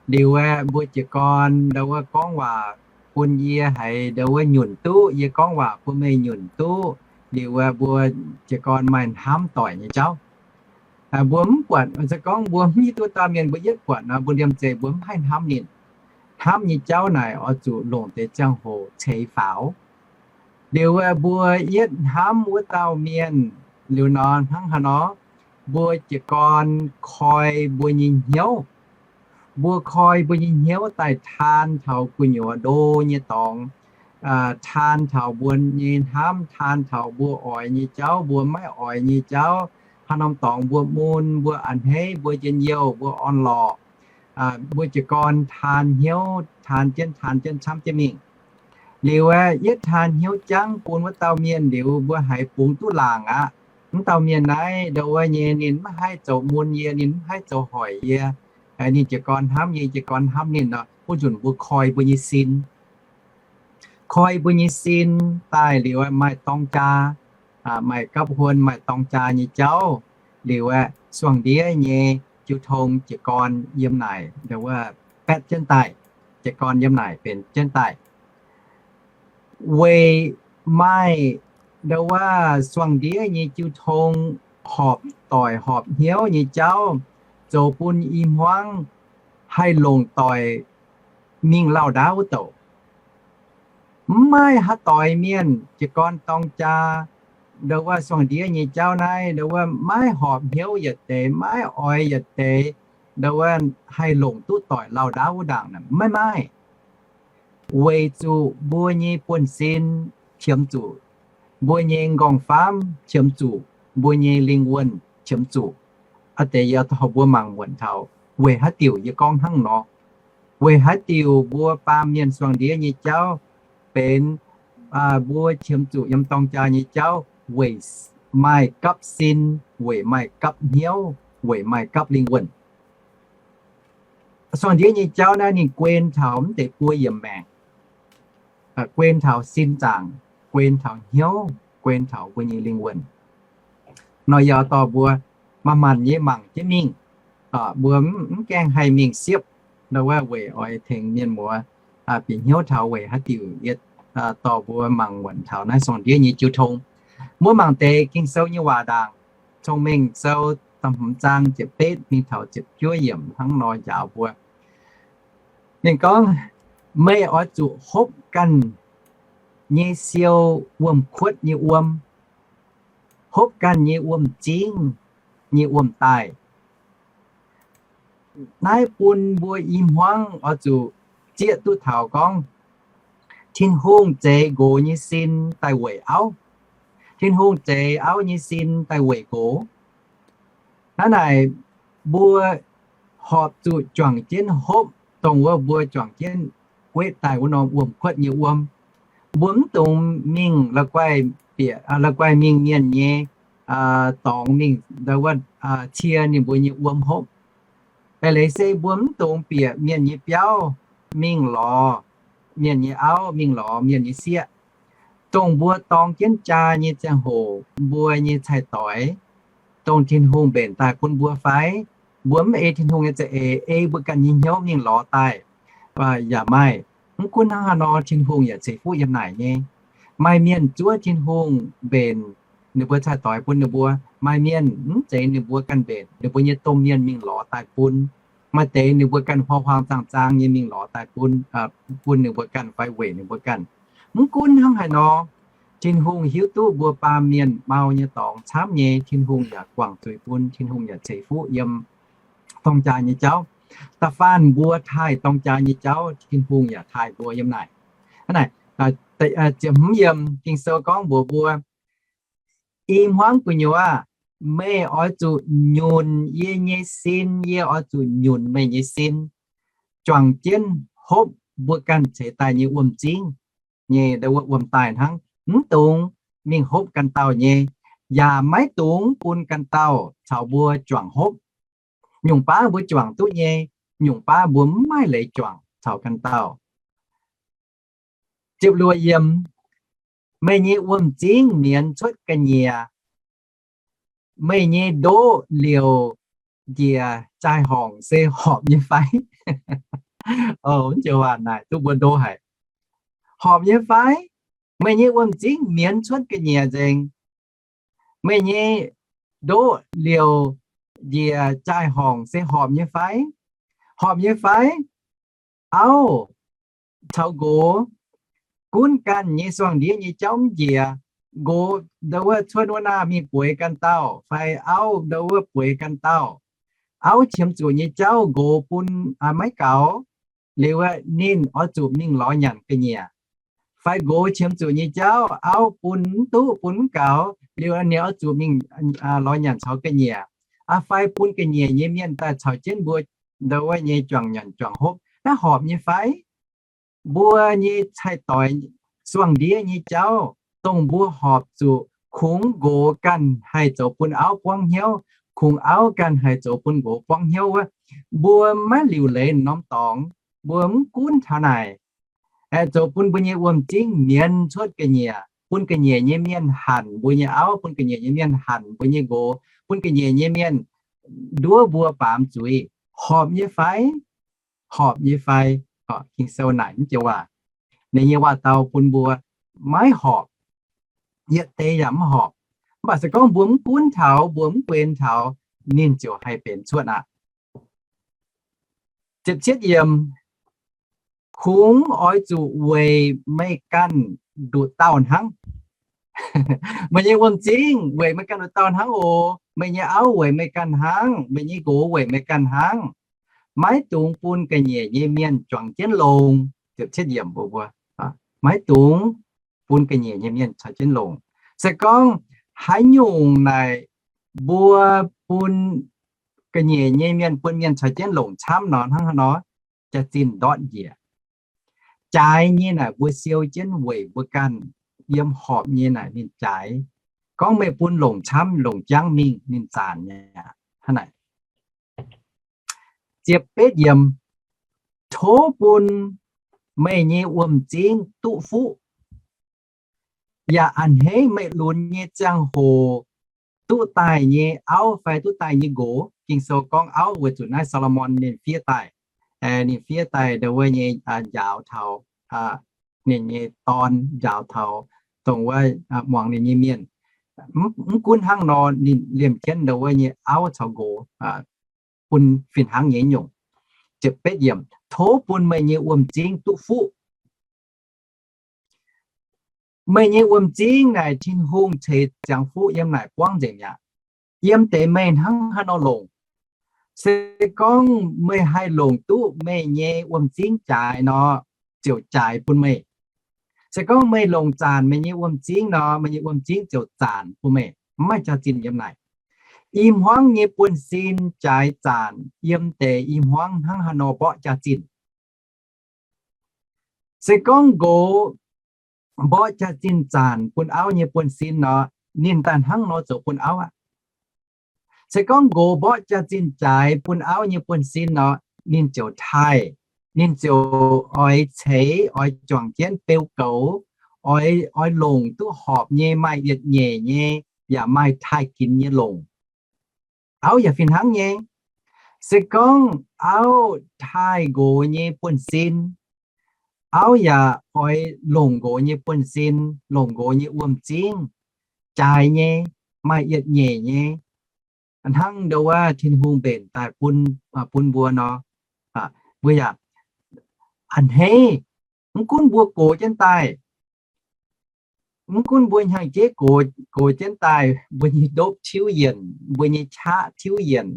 Liuz aeqv, mbuo jiez gorn ndau wuov gorngv waac bun yie haiz ndau wuov nyunc duqv, yie gorngv waac bun meih nyunc duqv. Liuz aeqv, mbuo jiez gorn maaih hnamv doic nyei jauv. Mbuo mv buatc, se gorngv mbuo mv hiuv duqv dauh mienh mbuo yietv buatc nor, mbuo liemh zeih mbuo mv haih hnamv ninh. Hnamv nyei jauv naaic oix zuqc longc deix ziangh hoc ceix faaux. Liuz aeqv, mbuo yietv hnamv wuov dauh mienh liuz nor, hnangv haaix nor? Mbuo jiez gorn koi mbuo nyei hnyouv. Mbuo koi mbuo nyei hnyouv daaih taan taux gu'nyuoz ndo nyei dorngx, taan taux mbuo nyei hnamv, taan taux mbuo oix nyei jauv, mbuo maiv oix nyei jauv, haaix norm dorngx mbuo mun, mbuo a'hneiv, mbuo njien-youh, mbuo orn-lorqc. Mbuo jiez gorn taan hnyouv, taan jienv, taan jienv camv jienv mingh. Liuz aeqv, yietv taan hnyouv jangv bun wuov dauh mienh liuz, mbuo haiz bungx duqv laangc aqv. Mv dauh mienh naaiv ndau wuov nyei ninh mv haih zoux mun yie, ninh mv haih zoux hoic yie. Ninh jiez gorn hnamv yie, jiez gorn hnamv ninh nor, wuov nzunc mbuo koi mbuo nyei sin. Koi mbuo nyei sin daaih liuz, maaih dorng jaa, maaih gapv huon, maaih dorng jaa nyei jauv. Liuz aeqv, suangx ndiev nyei jiu tong jiez gorn yiem naaic ndau wuov baetv jienv daaih, jiez gorn yiem naaic benx jienv daaih. Weic maaih ndau wuov suangx ndiev nyei jiu tong horpc doic horpc hnyouv nyei jauv, zoux bun i hmuangv haih longc doic mingh lauh ndaauv wuov douc. Mv maaih haaix doix mienh jiez gorn dorng jaa ndau wuov suangx ndiev nyei jauv naaiv ndau wuov maiv horpc hnyouv yietc deix, maiv oix yietc deix, ndau wuov haih longc duqv doic lauh ndaauv wuov ndaangc, maiv maaih. Weic zuqc mbuo nyei buonv-sin qiemx zuqc, mbuo nyei nqorngv-famv qiemx zuqc, mbuo nyei lingh wuonh qiemx zuqc. Aa deix yie tov mbuo mangc muonc taux weic haaix diuc yie gorngv hnangv nor. Weic haaix diuc mbuo baamh mienh suangx ndiev nyei jauv benx mbuo qiemx zuqc yiem dorng jaa nyei jauv? Weic maaih gapv sin, weic maaih gapv hnyouv, weic maaih gapv lingh wuonh. Suangx ndiev nyei jauv naaiv ninh guen taux mv deix buo yiemc maengc, guen taux sin zaangc, guen taux hnyouv, guen taux mbuo nyei lingh wuonh. Nor yie dorh mbuo manc-manc nyei mangc jienv mingh. Mbuo mv gaengh haih mingh siepv, ndau wuov weic oix tengx mienh muoz bieqc hnyouv taux weic haaix diuc yie dorh mbuo mangc muonc taux naaiv suangx ndiev nyei jiu tong. Mbuo mangc deix Ging-Sou nyei waac ndaangc, Cong-Mengh Sou da'hmz zaang ziepc betv mingh taux ziepc juov yiemc hnangv nor njaaux mbuo. Ninh gorngv, meih oix zuqc hopv ganh nyei siou wuom-kuotv nyei wuom, hopv ganh nyei wuom-zingv nyei wuom-daaih. Naaiv bun mbuo i hmuangv oix zuqc zieqv duqv taux gorngv Tin-Hungh zeix nqox nyei sin daaih weic auv. Tin-Hungh zeix auv nyei sin daaih weic nqox. Hnangv naaic, mbuo horpc zuqc juangc jienv hopv, dongh wuov mbuo juangc jienv guetv daaih wuov norm wuom-kuotv nyei wuom. Mbuo mv dungx mingh la'guaih bieqc, la'guaih mingh mienh nyei dorngx mingh, wuov, cie ninh mbuo nyei wuom hopv. Eix leiz se mbuo mv dungx bieqc mienh nyei biauv mingh lorz mienh nyei auv, mingh lorz mienh nyei sieqv. Dongh mbuo dorng jienv jaa nyei ziangh hoc, mbuo nyei cai-doix, dongh Tin-Hungh mbenc daaih bun mbuo fai? Mbuo mv ei Tin-Hungh nyei za'eix, ei mbuo ganh nyei hnyouv mingh lorz daaih yaac maaih. Mv gunv hnangv haaix nor, Tin-Hungh yaac ceix fuqv yiem naaic nyei. Maaih mienh zuov Tin-Hungh mbenc ninh mbuo cai-doix bun ninh mbuo. Maaih mienh mv zeiz ninh mbuo ganh mbenc, ninh mbuo nyei domh mienh mingh lorz daaih bun. Maaih deix ninh mbuo ganh huaang-huaang zaang-zaang nyei mingh lorz daaih bun, bun ninh mbuo ganh fai weic ninh mbuo ganh. Mv gunv hnangv haaix nor, Tin-Hungh hiuv duqv mbuo baamh mienh mau nyei dorngx camv nyei, Tin-Hungh yaac guangc zuiz bun, Tin-Hungh yaac ceix fuqv yiem dorng jaa nyei jauv. Da'faanh mbuo taaih dorng jaa nyei jauv, Tin-Hungh yaac taaih mbuo yiem naaic. Hnangv naaic, ziepc hmz yiem Ging-Sou gorngv mbuox mbuo, I hmuangv gu'nyuoz aah, meih oix zuqc nyunc yie nyei sin, yie oix zuqc nyunc meih nyei sin. Juangc jienv hopv mbuo ganh ceix daaih nyei wuom-zingv nyei, wuom daaih hnangv, mv dungx mingh hopv ganh dauh nyei, yaac maiv dungx bun ganh dauh caux mbuo juangc hopv. Nyungc baav mbuo juangc duqv nyei, nyungc baav mbuo mv maaih leiz juangc caux ganh dauh. Ziepc luoqc yiem, meih nyei wuom-zingv mienz cuotv ga'nyiec, meih nyei ndoqv liouc njiec jaai-horngc se horpc nyei fai? Ov, ziouc waac naaic duqv mbuo ndo haic. Horpc nyei fai? Meih nyei wuom-zingv mienz cuotv ga'nyiec nzengc. Meih nyei ndoqv liouc njiec jaai-horngc se horpc nyei fai? Horpc nyei fai? Auv caux nqox gunv ganh nyei suangx ndiev nyei jauv mv njiec. Nqox ndo wuov cuotv wuov naah mingh bueix ganh dauh, fai auv ndo wuov bueix ganh dauh. Auv qiemx zuqc nyei jauv nqox bun maiv gaux, liuz ninh oix zuqc mingh lorz nyanc ga'nyiec. Fai nqox qiemx zuqc nyei jauv auv bun mv duqv, bun mv gaux, liuz ninh oix zuqc mingh lorz nyanc caux ga'nyiec. Fai bun ga'nyiec nyei mienh daaih caux jienv mbuo ndo wuov nyei juangc nyanc juangc hopv, naaiv horpc nyei fai? Mbuo nyei cai-doix suangx ndiev nyei jauv, dongh mbuo horpc zuqc kungx nqox ganh haih zoux bun auv buangv hnyouv, kungx auv ganh haih zoux bun nqox buangv hnyouv wuov, mbuo maiv liuc leiz norm dorngx. Mbuo mv gunv taux naaic, zoux bun mbuo nyei wuom-zingv mienz cuotv ga'nyiec, bun ga'nyiec nyei mienh hanc mbuo nyei auv, bun ga'nyiec nyei mienh hanc mbuo nyei nqox, bun ga'nyiec nyei mienh nduov mbuo baamz zuiz, horpc nyei fai? Horpc nyei fai? Ging-Sou naaic mv joux waac. Ninh nyei waac-dau bun mbuo maiv horpc. Yietc deix yaac mv horpc. Mv baac se gorngv mbuo mv gunv taux, mbuo mv guen taux, ninh ziouc haih benx cuotv aqv. Ziepc cietv yiem, kungx oix zuqc weic meih ganh nduqc dauh hnangv. Meih nyei wuom-zingv weic meih ganh nduqc dauh hnangv oc. Meih nyei auv weic meih ganh hnangv. Meih nyei nqox weic meih ganh hnangv. Maiv dungx bun ga'nyiec nyei mienh juangc jienv longx. Ziepc cietv yiem mbuo, maiv dungx bun ga'nyiec nyei mienh caux jienv longx. Se gorngv haaix nyungc naaic mbuo bun ga'nyiec nyei mienh, bun mienh caux jienv longc camv nor, hnangv haaix nor? Jaax-zinh ndortv njiec. Jaaix nyei naaic mbuo siou jienv weic mbuo ganh. Yiem horpc nyei naaic ninh jaaix. Gorngv meih bun longc camv, longc jangv mingh, ninh zaanc nyei aqv. Hnangv naaic. Ziepc betv yiem, tov bun meih nyei wuom-zingv duqv fuqv. Yaac a'hneiv meih lunx nyei ziangh hoc duqv daaih nyei auv fai duqv daaih nyei nqox. Ging-Sou gorngv auv weic zuqc naaiv Saa^lo^morn ninh fiev daaih, ninh fiev daaih ndo wuov nyei njaaux taux ninh nyei dorn, njaaux taux dongh wuov muangx ninh nyei mienh. Mv gunv hnangv nor, ninh liemh jienv ndo wuov nyei auv caux nqox bun fih hnangv nyei nyungc. Ziepc betv yiem, tov bun meih nyei wuom-zingv duqv fuqv. Meih nyei wuom-zingv naaic Tin-Hungh ceix ziangx fuqv yiem naaic buangv nzengc mi'aqv. Yiem deix meih hnangv haaix nor longc. Se gorngv meih haih longc duqv meih nyei wuom-zingv jaaix nor, ziouc jaaix bun meih. Se gorngv meih longc zaanc meih nyei wuom-zingv nor, meih nyei wuom-zingv ziouc zaanc bun meih. Mv maaih jaax-zinh yiem naaic. I hmuangv nyei buonv-sin jaaix zaanc yiem deix i hmuangv hnangv haaix nor mborqv jaax-zinh. Se gorngv nqox mborqv jaax-zinh zaanc bun auv nyei buonv-sin nor, ninh daaih hnangv nor zoux bun auv aqv. Se gorngv nqox mborqv jaax-zinh jaaix bun auv nyei buonv-sin nor, ninh ziouc taaih, ninh ziouc oix ceix, oix juangc jienv beu goux, oix, oix longc duqv horpc nyei, maaih yietc nyeic nyei, yaac maaih taaih ginx nyei longc. Auv yaac fih hnangv nyei. Se gorngv auv taaih nqox nyei buonv-sin, auv yaac oix longc nqox nyei buonv-sin, longc nqox nyei wuom-zingv, jaaix nyei, maaih yietc nyeic nyei, hnangv ndau wuov Tin-Hungh mbenc daaih bun, bun mbuo nor, mbuo yaac a'hneiv. Mv gunv mbuo gox jienv daaih, mv gunv mbuo hnyangx-jeiv gox, gox jienv daaih, mbuo nyei ndopv tiuv yienc, mbuo nyei qaqv tiuv yienc,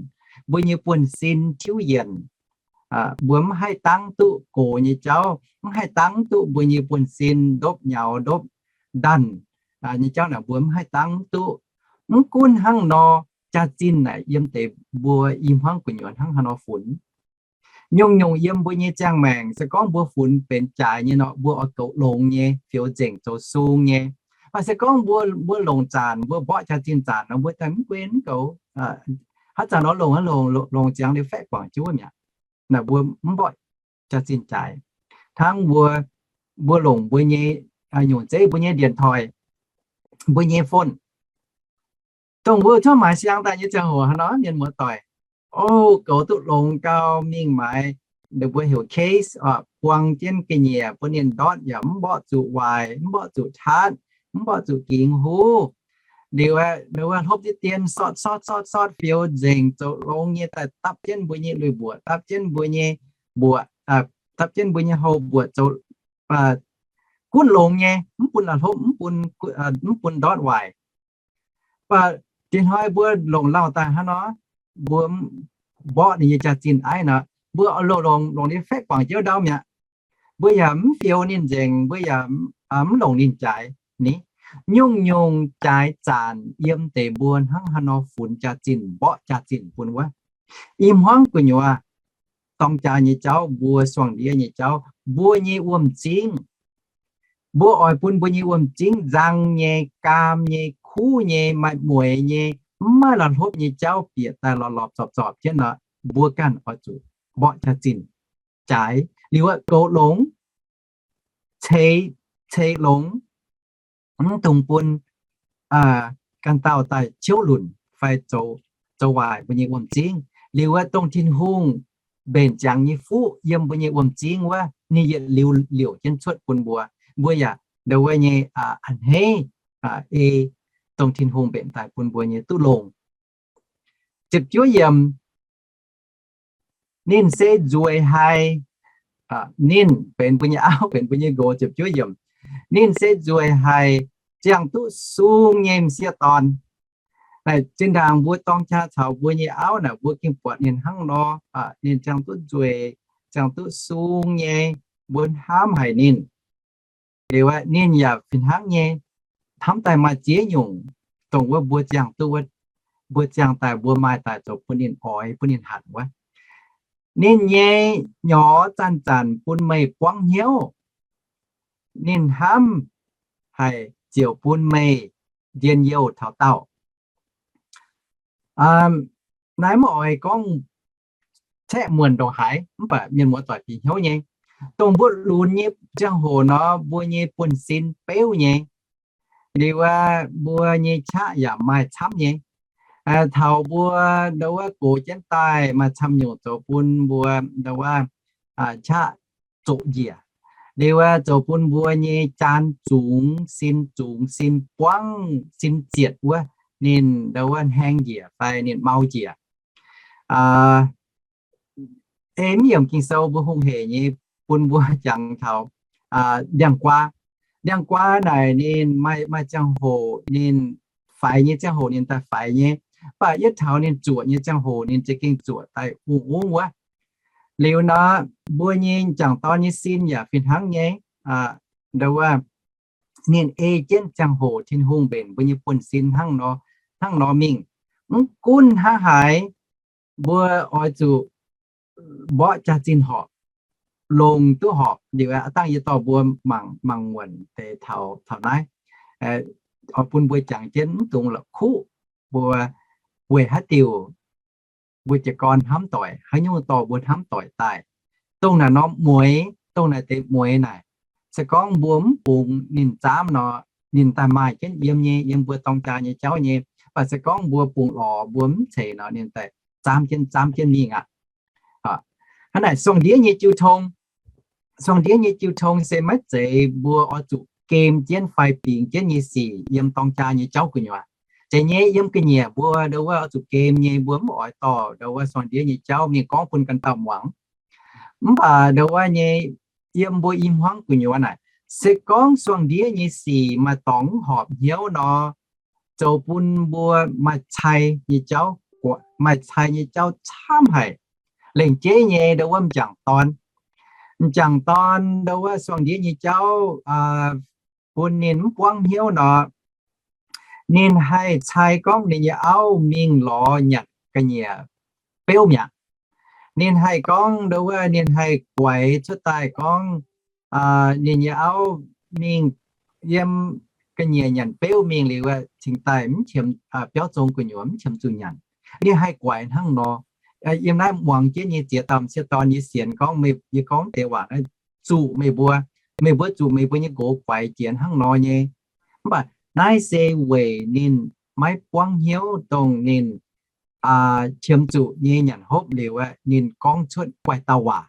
mbuo nyei buonv-sin tiuv yienc. Mbuo mv haih dangv duqv gox nyei jauv, mv haih dangv duqv mbuo nyei buonv-sin ndopv nyaux ndopv ndanc nyei jauv naaic, mbuo mv haih dangv duqv. Mv gunv hnangv nor, jaax-zinh naaic yiem deix mbuo i hmuangv gu'nyuoz hnangv haaix nor funx. Nyungc-nyungc yiem mbuo nyei ziangh maengc, se gorngv mbuo funx benx jaaix nyei nor, mbuo oix goux longx nyei, fioux nzengc zoux sung nyei. Mv baac se gorngv mbuo, mbuo longc zaanc, mbuo mborqv jaax-zinh zaanc nor, mbuo daaih mv guen mv goux. Haaix zanc nor longc, longc, longc ziangx liuz faeqv guangc jienv wuov mi'aqv. Naaic mbuo mv mborqv jaax-zinh jaaix. Hnangv mbuo, mbuo longc mbuo nyei, nyungc zeiv mbuo nyei điện thoại, mbuo nyei phone, dongh mbuo cuotv maaiz siang daaih nyei ziangh hoc hnangv nor, mienh muoz-doic, o, goux duqv longx gau, mingh maaiz, ninh mbuo heuc case, buang jienv ga'nyiec bun ninh ndortv yaac mv mborqv zuqc waaic, mv mborqv zuqc taatv, mv mborqv zuqc gingx huv. Liuz, ninh mbuo hlopv diqv dien sortv sortv sortv sortv fioux nzengc zoux longx nyei daaih dapv jienv mbuo nyei lui-mbuoqc, dapv jienv mbuo nyei mbuoqc, dapv jienv mbuo nyei houh mbuoqc zoux gunv longx nyei, mv bun la'hlopv, mv bun ndortv waaic. Mv baac diex hnoi mbuo longc lauh daaih hnangv nor, mbuo mborqv ninh nyei jaax-zinh aiv nor, mbuo longc, longc ninh faeqv guangc jienv ndau mi'aqv. Mbuo yaac mv fioux ninh nzengc, mbuo yaac mv longc ninh jaaix ni. Nyungc-nyungc jaaix zaanc yiem deix mbuo hnangv haaix nor funx jaax-zinh, mborqv jaax-zinh bun wuov. I hmuangv gu'nyuoz dorng jaax nyei jauv, mbuo suangx ndiev nyei jauv, mbuo nyei wuom-zingv, mbuo oix bun mbuo nyei wuom-zingv nzang nyei, gaam nyei, kuv nyei, maaih mueix nyei, mv maaih la'hlopv nyei jauv bieqc daaih lorpc lorpc zorpc zorpc jienv nor, mbuo ganh oix zuqc mborqv jaax-zinh jaaix liuz goux longx, ceix, ceix longx, mv dungx bun ganh dauh daaih ciouv lunc fai zoux waaic mbuo nyei wuom-zingv. Liuz wuov dongh Tin-Hungh mbenc ziangx nyei fuqv yiem mbuo nyei wuom-zingv wuov, ninh yietc liuz liouc jienv cuotv bun mbuo. Mbuo yaac ndau wuov nyei a'hneiv ei dongh Tin-Hungh mbenc daaih bun mbuo nyei duqv longx. Ziepc juov yiemc, ninh se nzueic haic, ninh benx mbuo nyei auv, benx mbuo nyei nqox, ziepc juov yiemc, ninh se nzueic haic, ziangh duqv sung nyei m'sieqv dorn. Naaic zinh ndaangc mbuo dorng jaa caux mbuo nyei auv naaic, mbuo gengh buatc ninh hnangv nor, ninh ziangh duqv nzueic, ziangh duqv sung nyei, mbuo hnamv haic ninh. Liuz aeqv, ninh yaac fih hnangv nyei, hnamv daaih maaih ziex nyungc, dongh wuov mbuo ziangh duqv wuov, mbuo ziangh daaih mbuo maaih daaih zoux bun ninh oix, bun ninh hatc wuov. Ninh nyei nyorx zanc-zanc bun meih buangv hnyouv. Ninh hnamv haic ziouc bun meih njien-youh taux daauh. Naaiv maiv oix gorngv caeqv muonc ndongc haaix, mv baac mienh muoz-doic bieqc hnyouv nyei. Dongh mbuo lunx nyei ziangh hoc nor, mbuo nyei buonv-sin beuv nyei. Liuz wuov, mbuo nyei qaqv yaac maaih camv nyei. Taux mbuo ndau wuov gox jienv daaih maaih camv nyungc zoux bun mbuo ndau wuov qaqv zoqc njiec. Liuz wuov, zoux bun mbuo nyei jaan zungx, sin zungx, sin buangv, sin zietc wuov, ninh ndau wuov hnaeng njiec fai ninh mau njiec. Ei mv yiemc Ging-Sou mbuo hungh hec nyei bun mbuo jangx taux ndiangx-guaa. Ndiangx-guaa naaic ninh maaih, maaih ziangh hoc ninh faix nyei ziangh hoc ninh daaih faix nyei. Mv baac yietv taux ninh zuoqc nyei ziangh hoc ninh za'gengh zuoqc daaih ungx-ungx wuov. Liuz nor, mbuo nyei m'jangc dorn nyei sin yaac fih hnangv nyei. Ndo wuov, ninh ei jienv ziangh hoc Tin-Hungh mbenc mbuo nyei buonv-sin hnangv nor, hnangv nor mingh. Mv gunv hnangv haaix, mbuo oix zuqc mborqv jaax-zinh horpc, longc duqv horpc. Liuz aqv, dangh yie dorh mbuo mangc, mangc muonc deix taux, taux naaiv, oix bun mbuo jangx jienv mv dungx la'kuqv mbuo weic haaix diuc mbuo jiez gorn hnamv doic, haaix nyungc dorh mbuo hnamv doic daaih. Dongh naaic norm mueix, dongh naaic deix mueix naaic, se gorngv mbuo mv bungx ninh zaamv nor, ninh daaih maaih jienv yiem nyei, yiem mbuo dorng jaa nyei jauv nyei. Mv baac se gorngv mbuo bungx lorz, mbuo mv ceix nor, ninh daaih zaamv jienv, zaamv jienv mingh aqv. Hnangv naaic, Song-Ndiev nyei jiu tong, Song-Ndiev nyei jiu tong se maiv zeiz mbuo oix zuqc gem jienv fai bingx jienv nyei sic yiem dorng jaa nyei jauv gu'nyuoz. Zeiz nyei, yiem ga'nyiec mbuo ndo wuov oix zuqc gem nyei, mbuo mv oix dorh ndo wuov Song-Ndiev nyei jauv mingh gorngv bun ganh dauh muangx. Mv baac ndo wuov nyei, yiem mbuo i hmuangv gu'nyuoz naaic, se gorngv Song-Ndiev nyei sic maaih dorngx mv horpc hnyouv nor, zoux bun mbuo maaih cai nyei jauv, maaih cai nyei jauv camv haic. Lengc jeiv nyei ndo wuov m'jangc dorn, m'jangc dorn ndo wuov Song-Ndiev nyei jauv bun ninh mv buangv hnyouv nor, ninh haih cai gorngv ninh nyei auv mingh lorz nyanc ga'nyiec beuv mi'aqv. Ninh haih gorngv ndo wuov, ninh haih guaix cuotv daaih gorngv ninh nyei auv mingh yiem ga'nyiec nyanc beuv mingh liuz cingx daaih mv qiemx, biauv zong gu'nyuoz mv qiemx zuqc nyanc. Ninh haih guaix hnangv nor. Yiem naaiv muangx jienv nyei ziex dauh m'sieqv dorn nyei sienx gorngv, yie gorngv deix waac naaiv zuqc meih mbuo, meih mbuo zuqc meih mbuo nyei nqox guaix jiex hnangv nor nyei. Mv baac naaiv se weic ninh maiv buangv hnyouv dongh ninh qiemx zuqc nyei nyanc hopv liuz aeqv, ninh gorngv cuotv guaih dauh waac.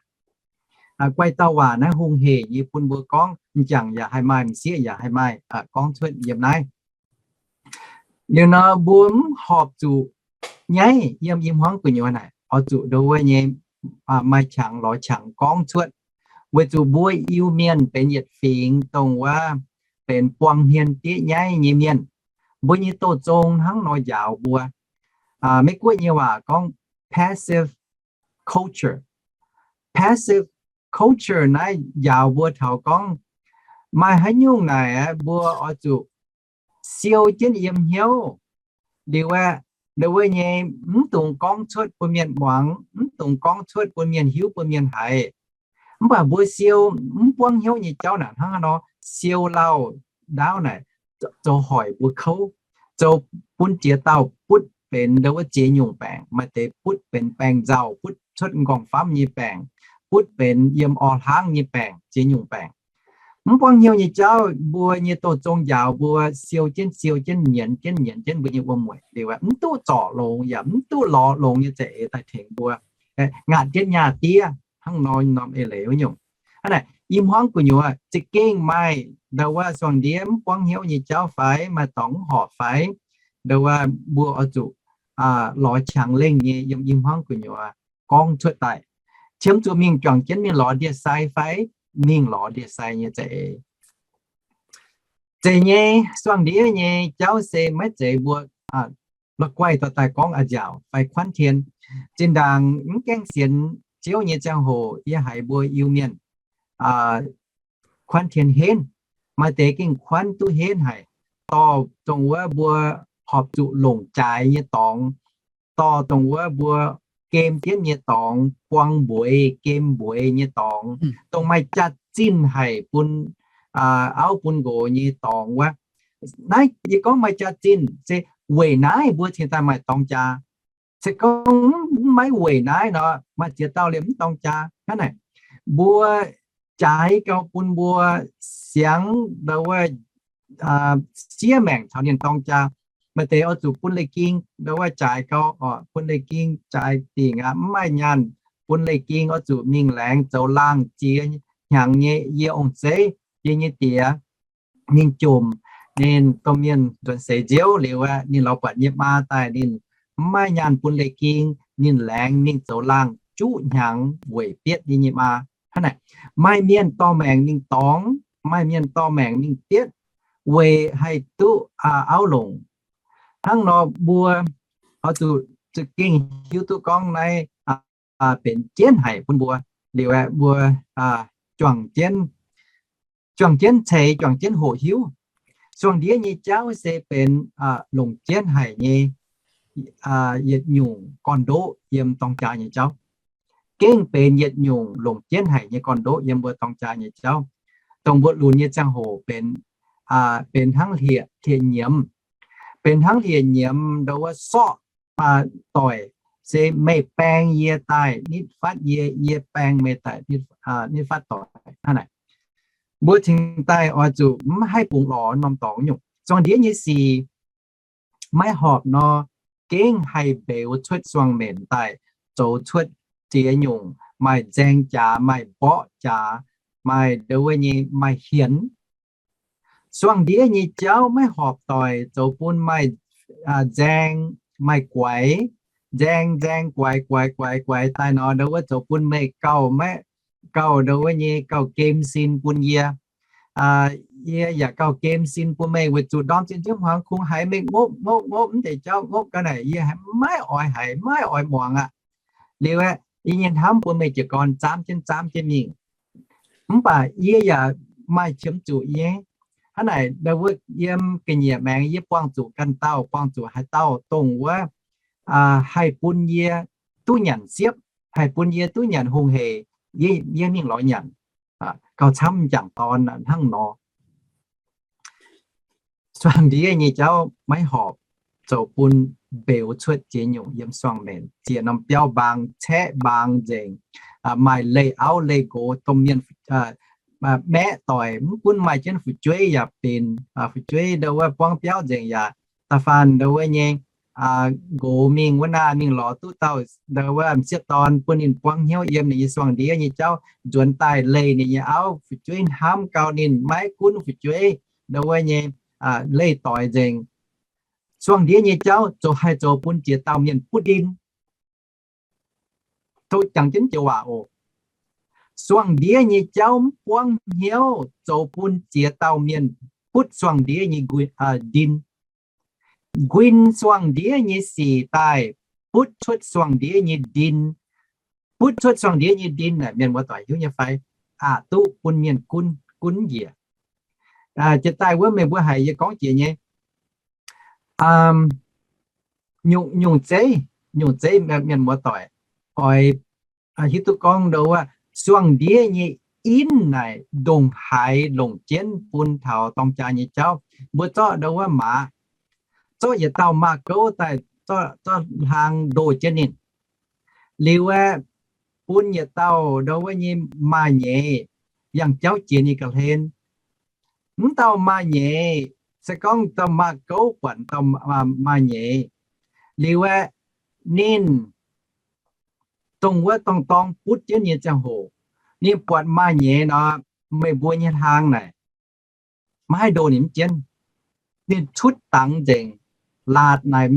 Guaih dauh waac naaiv hungh hec nyei bun mbuo gorngv, m'jangc yaac haih maaih, m'sieqv yaac haih maaih, gorngv cuotv yiem naaiv. Liuz nor mbuo mv horpc zuqc nyaiv yiem i hmuangv gu'nyuoz naaic, oix zuqc ndo wuov nyei maaih qangx lorz qangx gorngv cuotv, weic zuqc mbuo Iu-Mienh benx yietc fingx dongh wuov benx buang hmien diev nyaiv nyei mienh. Mbuo nyei douz zong hnangv nor njaaux mbuo. Meiv Guoqv nyei waac gorngv passive culture. Passive culture naaiv njaaux mbuo taux gorngv maaih haaix nyungc naaic mbuo oix zuqc siou jienv yiem hnyouv. Liuz aeqv, ndo wuov nyei mv dungx gorngv cuotv bun mienh muangx, mv dungx gorngv cuotv bun mienh hiuv, bun mienh haiz. Mv baac mbuo siou mv buangv hnyouv nyei jauv naaic hnangv haaix nor, siou lauh ndaauv naaic zoux hoic mbuo kouv, zoux bun jiex dauh butv benx ndo wuov ziex nyungc baengc, maaih deix butv benx baengh nzauh, butv cuotv m'nqorngv-famv nyei baengc, butv benx yiem orv hlangv nyei baengc, ziex nyungc baengc. Mv buangv hnyouv nyei jauv, mbuo nyei douz zong njaaux mbuo siou jienv siou jienv, nyienz jienv nyienz jienv mbuo nyei wuom-mueic liuz aeqv, mv duqv zorc longx yaac mv duqv lorz longx nyei za'eix daaih tengx mbuo, ngaatc jienv nyaah diev hnangv nor norm eix leiz wuov nyungc. Hnangv naaic, i hmuangv gu'nyuoz za'gengh maaih ndo wuov suangx ndiev mv buangv hnyouv nyei jauv fai maaih dorngx mv horpc fai, ndo wuov mbuo oix zuqc lorz qangx lengh nyei yiem i hmuangv gu'nyuoz gorngv cuotv daaih. Qiemx zuqc mingh juangc jienv mingh lorz ndie-sai fai mingh lorz ndie-sai nyei za'eix. Zeiz nyei, suangx ndiev nyei jauv se maiv zeiz mbuo la'guaih dorh daaih gorngv a'nziaauc fai kuanv tien. Zinh ndaangc mv gaengh sienx Ziouv nyei ziangh hoc yie haiz mbuo Iu-Mienh kuanv tien henv. Maaih deix gengh kuanv duqv henv haic, dorh dongh wuov mbuo horpc zuqc longc jaaix nyei dorngx, dorh dongh wuov mbuo gem jienv nyei dorngx, buang mbueiz, gem mbueiz nyei dorngx, dongh maaih jaax-zinh haic bun auv bun nqox nyei dorngx wuov. Naaiv yie gorngv maaih jaax-zinh se weic naaiv mbuo cingx daaih maaih dorng jaa. Se gorngv maiv weic naaiv nor, maaih ziex dauh liemh mv dorng jaa. Hnangv naaic, mbuo jaaix gau bun mbuo siangx ndo wuov siev maengc caux ninh dorng jaa. Maaih deix oix zuqc bun leiz-ging ndo wuov jaaix gau, bun leiz-ging jaaix dingc aqv. Mv maaih nyaanh bun leiz-ging, oix zuqc mingh laengz zoux laangh ziex hnyangx nyei. Yie ong-zeiv, yie nyei diex, ninh jomc, ninh domh mienh nzuonx seix nziouv liuz aeqv, ninh lorz buatc nyei maa daaih, ninh mv maaih nyaanh bun leiz-ging, ninh laengz mingh zoux laangh juqv hnyangx weic bietv yie nyei maa. Hnangv naaic, maaih mienh dorh maengc mingh dorngx, maaih mienh dorh maengc mingh bietv weic haih duqv auv longc. Hnangv nor mbuo Oix zuqc za'gengh hiuv duqv gorngv naaiv benx jienv haic bun mbuo. Liuz aeqv, mbuo juangc jienv, juangc jienv ceix, juangc jienv hoqc hiuv. Suangx ndiev nyei jauv se benx longc jienv haic nyei yietc nyungc gorn-ndoqv yiem dorng jaax nyei jauv. Gengh benx yietc nyungc longc jienv haic nyei gorn-ndoqv yiem mbuo dorng jaax nyei jauv, dongh mbuo lunx nyei ziangh hoc benx, benx hnangv hlieqv, hlieqv-nyiemz. Benx hnangv hlieqv-nyiemz ndau wuov sorqv doic, se meih baeng yie daaih nitv fatv yie, yie baeng meih daaih nitv fatv doic hnangv naaic. Mbuo cingx daaih oix zuqc mv haih bungx lorz norm dorngx nyungc. Suangx ndiev nyei sic maiv horpc nor, gengh haih mbeux cuotv suangx menc daaih zoux cuotv ziex nyungc, maaih nzaeng jaax, maaih mborqv jaax, maaih ndau wuov nyei maaih hienx. Suangx ndiev nyei jauv maiv horpc doic zoux bun maaih nzaeng, maaih guaix, nzaeng nzaeng guaix guaix guaix guaix daaih nor, ndau wuov zoux bun meih gauh maiv, gauh ndau wuov nyei gauh gem sin bun yie. Yie yaac gauh gem sin bun meih weic zuqc ndorm zinh nziouv hmuangx kungx haiz meih ngopv ngopv ngopv mv deix jauv, ngopv ga'naaic yie maiv oix haiz, maiv oix muangx aqv. Liuz aeqv, yie nyei hnamv bun meih jiez gorn zaamv jienv zaamv jienv mingh. Mv baac yie yaac maaih qiemx zuqc nyei. Hnangv naaic, ndau wuov yiem ga'nyiec maengx yie buangh zuqc ganh dauh, buangh zuqc haaix dauh dongh wuov haih bun yie duqv nyanc siepv, haih bun yie duqv nyanc hungh hec, yie mingh lorz nyanc. Gauh camv m'jangc dorn hnangv nor. Suangx ndiev nyei jauv maiv horpc zoux bun mbeux cuotv ziex nyungc yiem suangx menc, ziex norm biauv mbaang, caeqv mbaang nzengc, maaih leih auv leih nqox domh mienh, maeqv doic, mv gunv maaih jienv fu'jueiv yaac benx fu'jueiv ndau wuov buangv biauv nzengc yaac da'faanh ndau wuov nyei nqox mingh wuov naaiv mingh lorz duqv dauh ndau wuov m'sieqv dorn bun ninh buangv hnyouv yiem ninh nyei suangx ndiev nyei jauv, nzuonx daaih leih ninh nyei auv, fu'jueiv hnamv gau ninh maiv gunv fu'jueiv ndau wuov nyei leih doic nzengc. Suangx ndiev nyei jauv zoux haih zoux bun ziex dauh mienh butv ndin. Zoux jangx jienv joux waac oc. Suangx ndiev nyei jauv mv buangv hnyouv zoux bun ziex dauh mienh butv suangx ndiev nyei nquin. Nquin suangx ndiev nyei sic daaih butv cuotv suangx ndiev nyei ndin. Butv cuotv suangx ndiev nyei ndin naaic mienh muoz-doic hiuv nyei fai? Aqc duqv bun mienh gunv, gunv njiec. Jiex daaih wuov meih mbuo haiz yie gorngv jiex nyei nyungc, nyungc zeiv, nyungc zeiv mienh muoz-doic oix hiuv duqv gorngv ndau wuov suangx ndiev nyei in naaic ndongc haaix longc jienv bun taux dorng jaax nyei jauv. Mbuo zorqv ndau wuov maaz, zorqv yietc dauh maaz gouv daaih, zorqv hlaang ndoh jienv ninh. Liuz aeqv, bun yietc dauh ndau wuov nyei maaih nyeiz yangh jauv jiex ninh ga'hlen. Mv dauh maaih nyeiz, se gorngv dauh maaz gouv buatc dauh maaih nyeiz, liuz aeqv, ninh dongh wuov dorngh dorng butv jienv nyei ziangh hoc, ninh buatc maaih nyeiz nor, meih mbuo nyei hlaang naaic maiv haih ndoh ninh mv jienv. Ninh cutv dangx nzengc, laatc naaic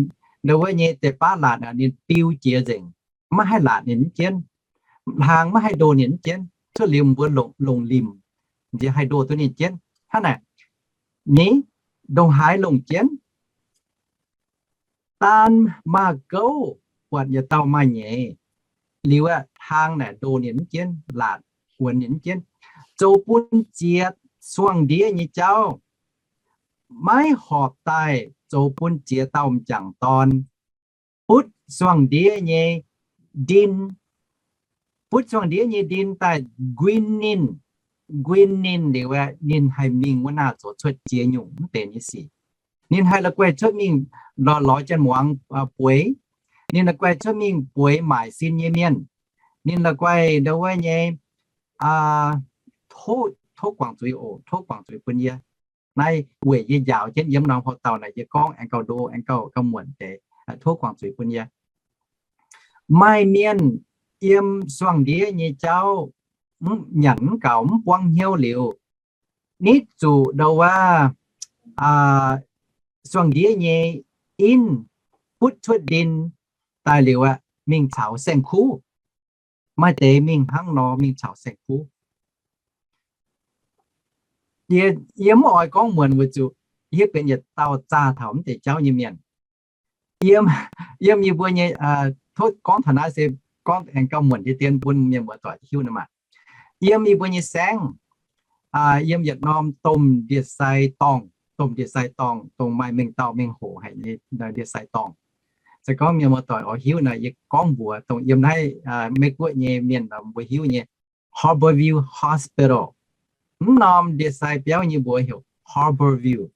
ndau wuov nyei deix baav laatc ninh biu jiex nzengc, maiv haih laatc ninh mv jienv. Hlaang maiv haih ndoh ninh mv jienv. Cuotv liuz mbuo longc limc nziex haih ndoh duqv ninh jienv. Hnangv naaic, ni ndongc haaix longc jienv. Daan maaz gouv buatc yietc dauh maaih nyeiz, liuz aeqv, hlaang naaic ndoh ninh mv jienv, laatc guonx ninh mv jienv. Zoux bun ziex suangx ndiev nyei jauv maiv horpc daaih zoux bun ziex dauh m'jangc dorn butv suangx ndiev nyei ndin. Butv suangx ndiev nyei ndin daaih nquin ninh. Nquin ninh liuz aeqv, ninh haih mingh wuov naaic zoux cuotv ziex nyungc mv benx nyei sic. Ninh haih la'guaih cuotv mingh lorz, lorz janx muangx bueix. Ninh la'guaih cuotv mingh bueix maaic sin nyei mienh. Ninh la'guaih ndau wuov nyei tov, tov guangc zuiz oc, tov guangc zuiz bun yie. Naaiv weic yie njaaux jienv yiem norm houx-dauh naaic yie gorngv aengx gauh ndo, aengx gauh, gauh muonc deix, tov guangc zuiz bun yie. Maaih mienh yiem suangx ndiev nyei jauv nyanc mv gaux, mv buangv hnyouv liuz, nitv zuqc ndau wuov suangx ndiev nyei in butv cuotv ndin daaih liuz aeqv, mingh caux saeng-kuv. Maaih deix mingh hnangv nor, mingh caux saeng-kuv. Yie, yie mv oix gorngv muonc weic zuqc yie benx yietc dauh zaah taux mv deix jauv nyei mienh. Yiem, yiem yie mbuo nyei, tov gorngv taux naaiv se gorngv aengx gauh muonc deix dien bun mienh muoz-doic hiuv nor maah. Yiem yie mbuo nyei saengv, yiem yietc norm domh ndie-sai dorngh, domh ndie-sai dorngh, dongh maaih mengh dauh mengh hoc haic nyei ndie-sai dorngh. Se gorngv mienh muoz-doic oix hiuv nor, yie gorngv mbuox dongh yiem naaiv Meiv Guoqv nyei mienh mbuo hiuv nyei, Harborview Hospital. Mv norm ndie-sai biauv nyei mbuox heuc Harborview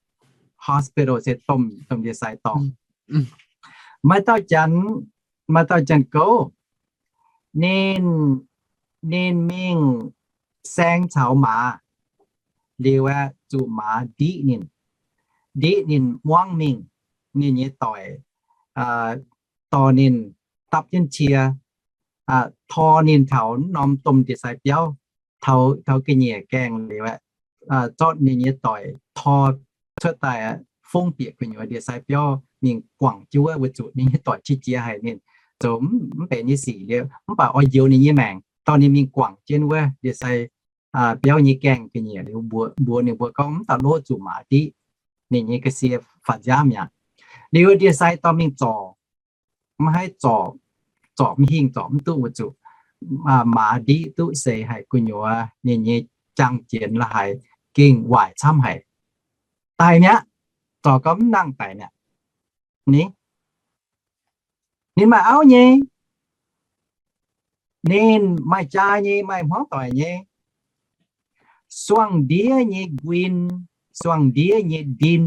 Hospital se domh, domh ndie-sai dorngh. Maaih dauh janx, maaih dauh janx-gouv, ninh, ninh mingh saeng caux maaz liuz aeqv, zuqc maaz ndiqv ninh, ndiqv ninh muangv mingh. Ninh nyei doic dorh ninh dapv jienv cie, tor ninh taux norm domh ndie-sai biauv, taux, taux ga'nyiec gaengh liuz aeqv, zorqv ninh nyei doic tor cuotv daaih, fongv bieqc gu'nyuoz ndie-sai biauv mingh guangc jienv wuov, weic zuqc ninh nyei doic qiex jiez haic, ninh zoux mv benx nyei sic liuz, mv baac oix njoux ninh nyei maengc, dorh ninh mingh guangc jienv wuov ndie-sai biauv nyei gaengh ga'nyiec liuz, mbuox ninh mbuo gorngv mv daaih lov zuqc maaz ndiqv ninh nyei ga'sie faaux nziaamv mi'aqv. Liuz ndie-sai dorh mingh zorc, mv haih zorc, zorc mv hingh, zorc mv duqv, weic zuqc maaz ndiqv duqv seix haic gu'nyuoz ninh nyei jaang jienx la'haaix gengh waaic camv haic. Daic mi'aqv. Zorc gau mv nangh daic mi'aqv. Ni, ninh maaih auv nyei, ninh maaih jaa nyei, maaih hmuangv doic nyei. Suangh ndiev nyei nquin, suangh ndiev nyei ndin,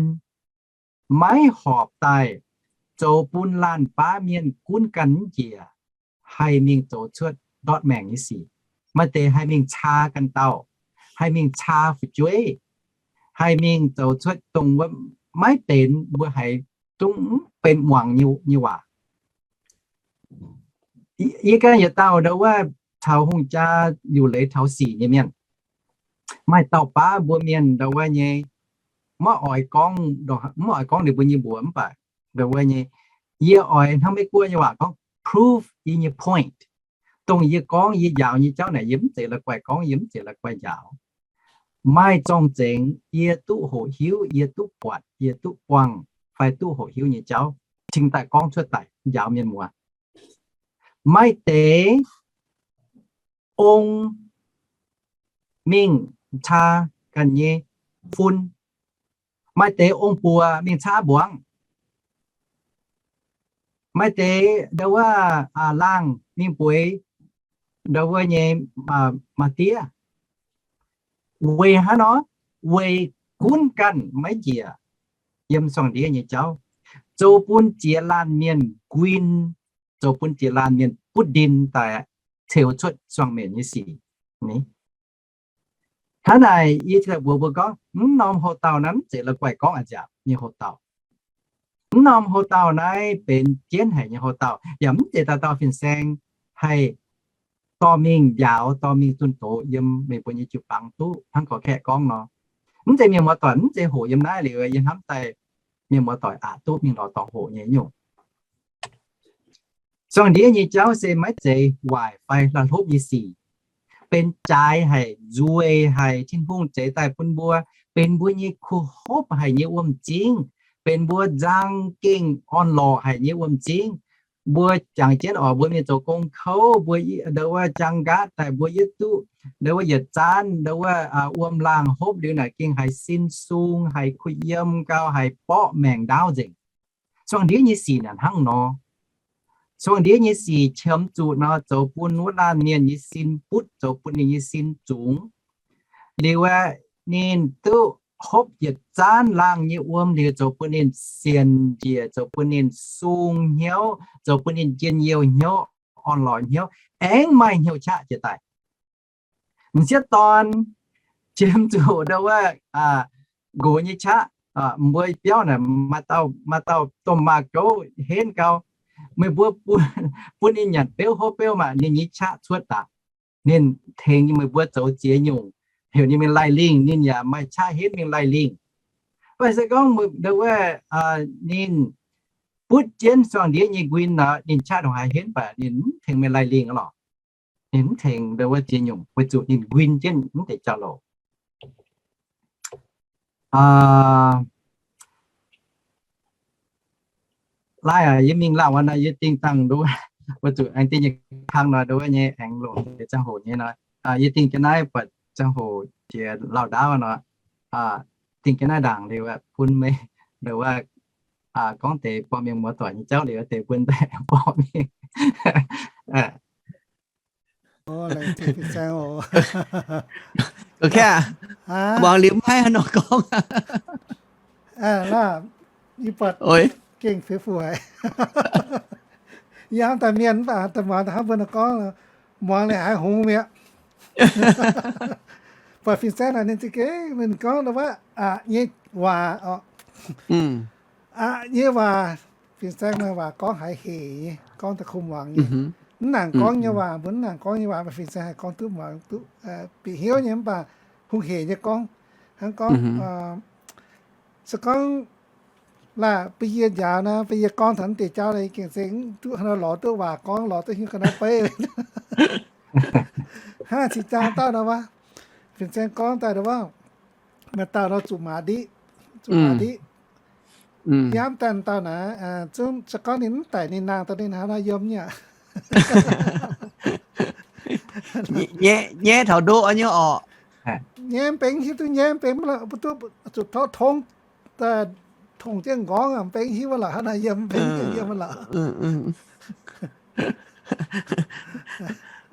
maiv horpc daaih, zoux bun laanh baav mienh gunv ganh mv njiec, haih mingh zoux cuotv ndortv maengc nyei sic. Maaih deix haih mingh caa ganh dauh, haih mingh caa fu'jueiv, haih mingh zoux cuotv dongh wuov maiv benx, mbuo haiz zungv mv benx muangx nyei waac. Yie ganh yietc dauh ndau wuov caux hungh jaa liuc leiz taux sic nyei mienh. Maaih dauh baav mbuo mienh ndau wuov nyei, maiv oix gorngv, mv oix gorngv ninh mbuo nyei mbuox mv baac ndau wuov nyei, yie oix hnangv Meiv Guoqv nyei waac gorngv prove yie nyei point. Dongh yie gorngv yie njaaux nyei jauv naaic, yie mv zeiz la'guaih gorngv, yie mv zeiz la'guaih njaaux. Maaih zorng-zengx yie duqv hoqc hiuv, yie duqv buatc, yie duqv buangh, fai duqv hoqc hiuv nyei jauv, cingx daaih gorngv cuotv daaih njaaux mienh muoz. Maaih deix ong mingh caa ganh nyei fun. Maaih deix ong-buoz mingh caa mbuangz. Maaih deix ndau wuov laangh mingh bueix ndau wuov nyei maa-diev. Weic haaix nor? Weic gunv ganh maiv njiec yiem suangh ndiev nyei jauv, zoux bun ziex laanh mienh nquin, zoux bun ziex laanh mienh butv ndin daaih ceux cuotv suangh mbenc nyei sic. Hnangv naaic yie ziouc mbuox mbuo gorngv, mv norm houx-dauh naaiv mv zeiz la'guaih gorngv a'nziaauc nyei houx-dauh. Mv norm houx-dauh naaiv benx jienv haic nyei houx-dauh, yaac mv zeiz dauh dauh fin-saeng haih dorh mingh njaaux, dorh mingh zunh doz yiem meih mbuo nyei jiu-baang duqv hnangv gorx-kaeqv gorngv nor. Mv zeiz mienh muoz-doic, mv zeiz hoqc yiem naaiv liuz yie hnamv daaih mienh muoz-doic aqc duqv mingh lorz dorngx hoqc nyei nyungc. Suangh ndiev nyei jauv se maiv zeiz waaic fai la'hlopv nyei sic. Benx jaaix haic, nzueic haic, Tin-Hungh zeix daaih bun mbuo, benx mbuo nyei kuh hopv haic nyei wuom-zingv, benx mbuo nzang gengh orn-lorqc haic nyei wuom-zingv. Mbuo jangx jienv oc, mbuo mingh zoux gong kouv, mbuo ndau wuov jaang nqaatv daaih mbuo yietv duqv ndau wuov yietc zaanv ndau wuov wuom-laangh hopv liuz naaic gengh haiz sin sung, haiz kuh yiem gau, haiz borqv maengc ndaauv nzengc. Suangh ndiev nyei sic naaic hnangv nor. Suangh ndiev nyei sic qiemx zuqc nor zoux bun wuov laanh mienh nyei sin butv, zoux bun ninh nyei sin zungx. Liuz aeqv, ninh duqv hopv yietc zaanv laangh nyei wuom liuz zoux bun ninh sienx njiec, zoux bun ninh sung hnyouv, zoux bun ninh njien-youh hnyouv, orn-lorqc hnyouv, aengx maaih hnyouv qaqv jiex daaih. M'sieqv dorn qiemx zuqc ndau wuov nqox nyei qaqv. Mbuo biauv naaic maaih dauh domh maaz-gouv henv gau, meih mbuo bun ninh nyanc beuv hopv beuv maah, ninh nyei qaqv cuotv daaih. Ninh tengx meih mbuo zoux ziex nyungc, heuc ninh mingh laih lingh, ninh yaac maaih qaqv henv mingh laih lingh. Mv baac se gorngv ndau wuov ninh butv jienv suangh ndiev nyei nquin nor, ninh qaqv ndongc haaix henv baac ninh mv tengx meih laih lingh lorqc. Ninh mv tengx ndau wuov ziex nyungc weic zuqc ninh nquin jienv mv deix jauv-louc. Laih aac, yie mingh lauh wuov nor, yie dingh dangh nduov, weic zuqc aengx dingh nyei kang nor, nduov nyei aengx longc deix ziangh hoc nyei nor, yie dingh jienv naaiv buatc ziangh hoc jiex lauh ndaauv nor, dingh jienv naaiv ndaangc liuz bun meih, nduov, gorngv deix borqv mengh muoz-doic nyei jauv liuz deix bun daaih borqv mengh. Muangx liuz mv haih haaix nor gorngv. Yie buatc gengh fiev fuc haic. Yie hnamv daaih mienh mv baac daaih muangx daaih hnangv mbuo nor gorngv, muangx liuz haiz hungx mi'aqv. Buatc fin-saeng naaic ninh za'gengh ninh gorngv wuov aqc nyei waac oc. Aqc nyei waac, fin-saeng maaih waac gorngv haiz hec nyei, gorngv da'kuv muangx nyei. Mv nangc gorngv nyei waac, mbuo mv nangc gorngv nyei waac, fin-saeng haih gorngv duqv muangx duqv bieqc hnyouv nyei mv baac hungh hec nyei gorngv. Hnangv gorngv se gorngv laaic bun yie njaaux nor, bun yie gorngv taux naaiv deix jauv, yie gengh se duqv lorz duqv waac gorngv, lorz duqv hiuv ga'naaiv beiv. Hnangv cing-jang dauh nor wuov, fin-saeng gorngv daaih wuov, maaih dauh nor zuqc maaz ndiqv, zuqc maaz ndiqv. Yie hnamv daaih dauh naaiv, zungv se gorngv ninh mv daic ninh nangh daaih ninh hnangv nor yiem nyei aqv. Nyaiv taux ndoqv nyei orqc. Nyaiv mbenc hiuv duqv nyaiv mbenc mv lorqc, mbuo duqv zuqc tov tongv, tongv jienv nqorngv mbenc hiuv lorqc hnangv nor yiem, mbenc yiem lorqc.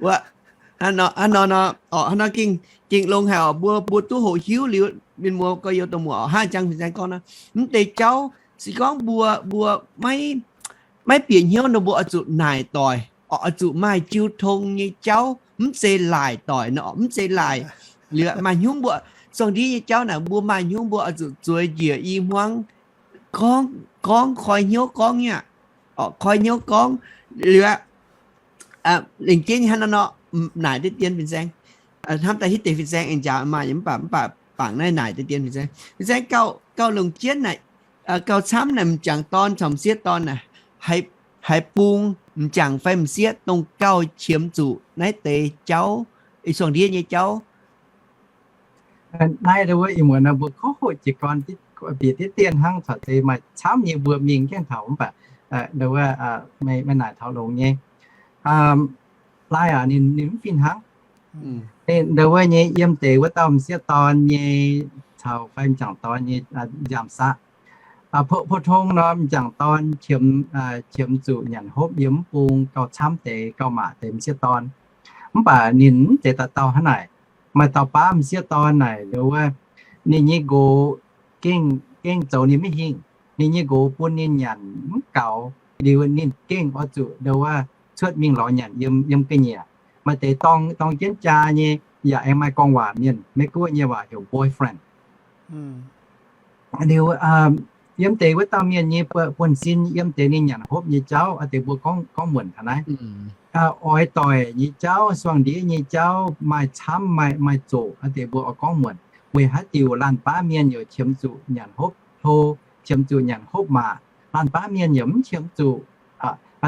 Wuov, hnangv nor, hnangv nor, hnangv nor gengh, gengh longx haic orqc. Mbuo, mbuo duqv hoqc hiuv liuz, mienh muoz gorx-youz dongh muoz oc, hnangv jang fin-saeng gorngv nor, mv deix jauv se gorngv mbuo, mbuo maiv, maiv bieqc hnyouv nor mbuo oix zuqc naaic doic, oix zuqc maaih jiu tong nyei jauv, mv zeiz laaic doic nor, mv zeiz laaic. Liuz maaih hnyungv mbuo, suangx ndiev nyei jauv naaic mbuo maaih hnyungv mbuo oix zuqc zueiz njiec i hmuangv gorngv, gorngv koi hnyouv gorngv nyei aqv. Koi hnyouv gorngv liuz aqv, lengc jeiv nyei hnangv nor nor, naaic deix dien fin-saeng. Hnamv daaih hitv deix fin-saeng aengx njaaux maaih mv baac, mv baac bangc naaiv naaic deix dien fin-saeng. Fin-saeng gauh, gauh longc jienv naaic, gauh camv naaic m'jangc dorn caux m'sieqv dorn naaic, haiz bung m'jangc fai m'sieqv dongh gauh qiemx zuqc naaiv deix jauv, ih suangx ndiev nyei jauv. Naaiv wuov ih muonz nor mbuo kov hoqc jiez gorn bieqc diqv dien hnangv caux deix maaih camv nyei mbuo mingh jienv taux mv baac, wuov, meih naaic taux longx nyei. Laai aac, ninh, ninh mv fih hnangv. Ninh wuov nyei yiem deix wuov dauh m'sieqv dorn nyei caux fai m'jangc dorn nyei nziaamv-saqv. Pou-tong nor m'jangc dorn qiemx zuqc nyanc hopv yiem mv bung gauh camv deix, gauh maac deix m'sieqv dorn. Mv baac ninh mv zeiz dauh dauh hnangv naaic. Maaih dauh baav m'sieqv dorn naaic, wuov, ninh nyei nqox gengh, gengh zoux ninh maiv hingh. Ninh nyei nqox bun ninh nyanc mv gaux, liuz ninh gengh oix zuqc, wuov, cuotv mingh lorz nyanc yiem, yiem ga'nyiec. Maaih deix dorng, dorng jienv jaa nyei, yaac aengx maaih gorngv waac mienh, Meiv-Guoqv nyei waac heuc boyfriend. Liuz, yiem deix wuov dauh mienh nyei buonv-sin, yiem deix ninh nyanc hopv nyei jauv, deix mbuo gorngv, gorngv muonc taux naaiv. Oix doic nyei jauv, suangx ndiev nyei jauv, maaih camv, maaih, maaih zoqc, deix mbuo oix gorngv muonc. Weic haaix diuc laanh baav mienh yaac qiemx zuqc nyanc hopv hlo, qiemx zuqc nyanc hopv maac, laanh baav mienh yaac mv qiemx zuqc.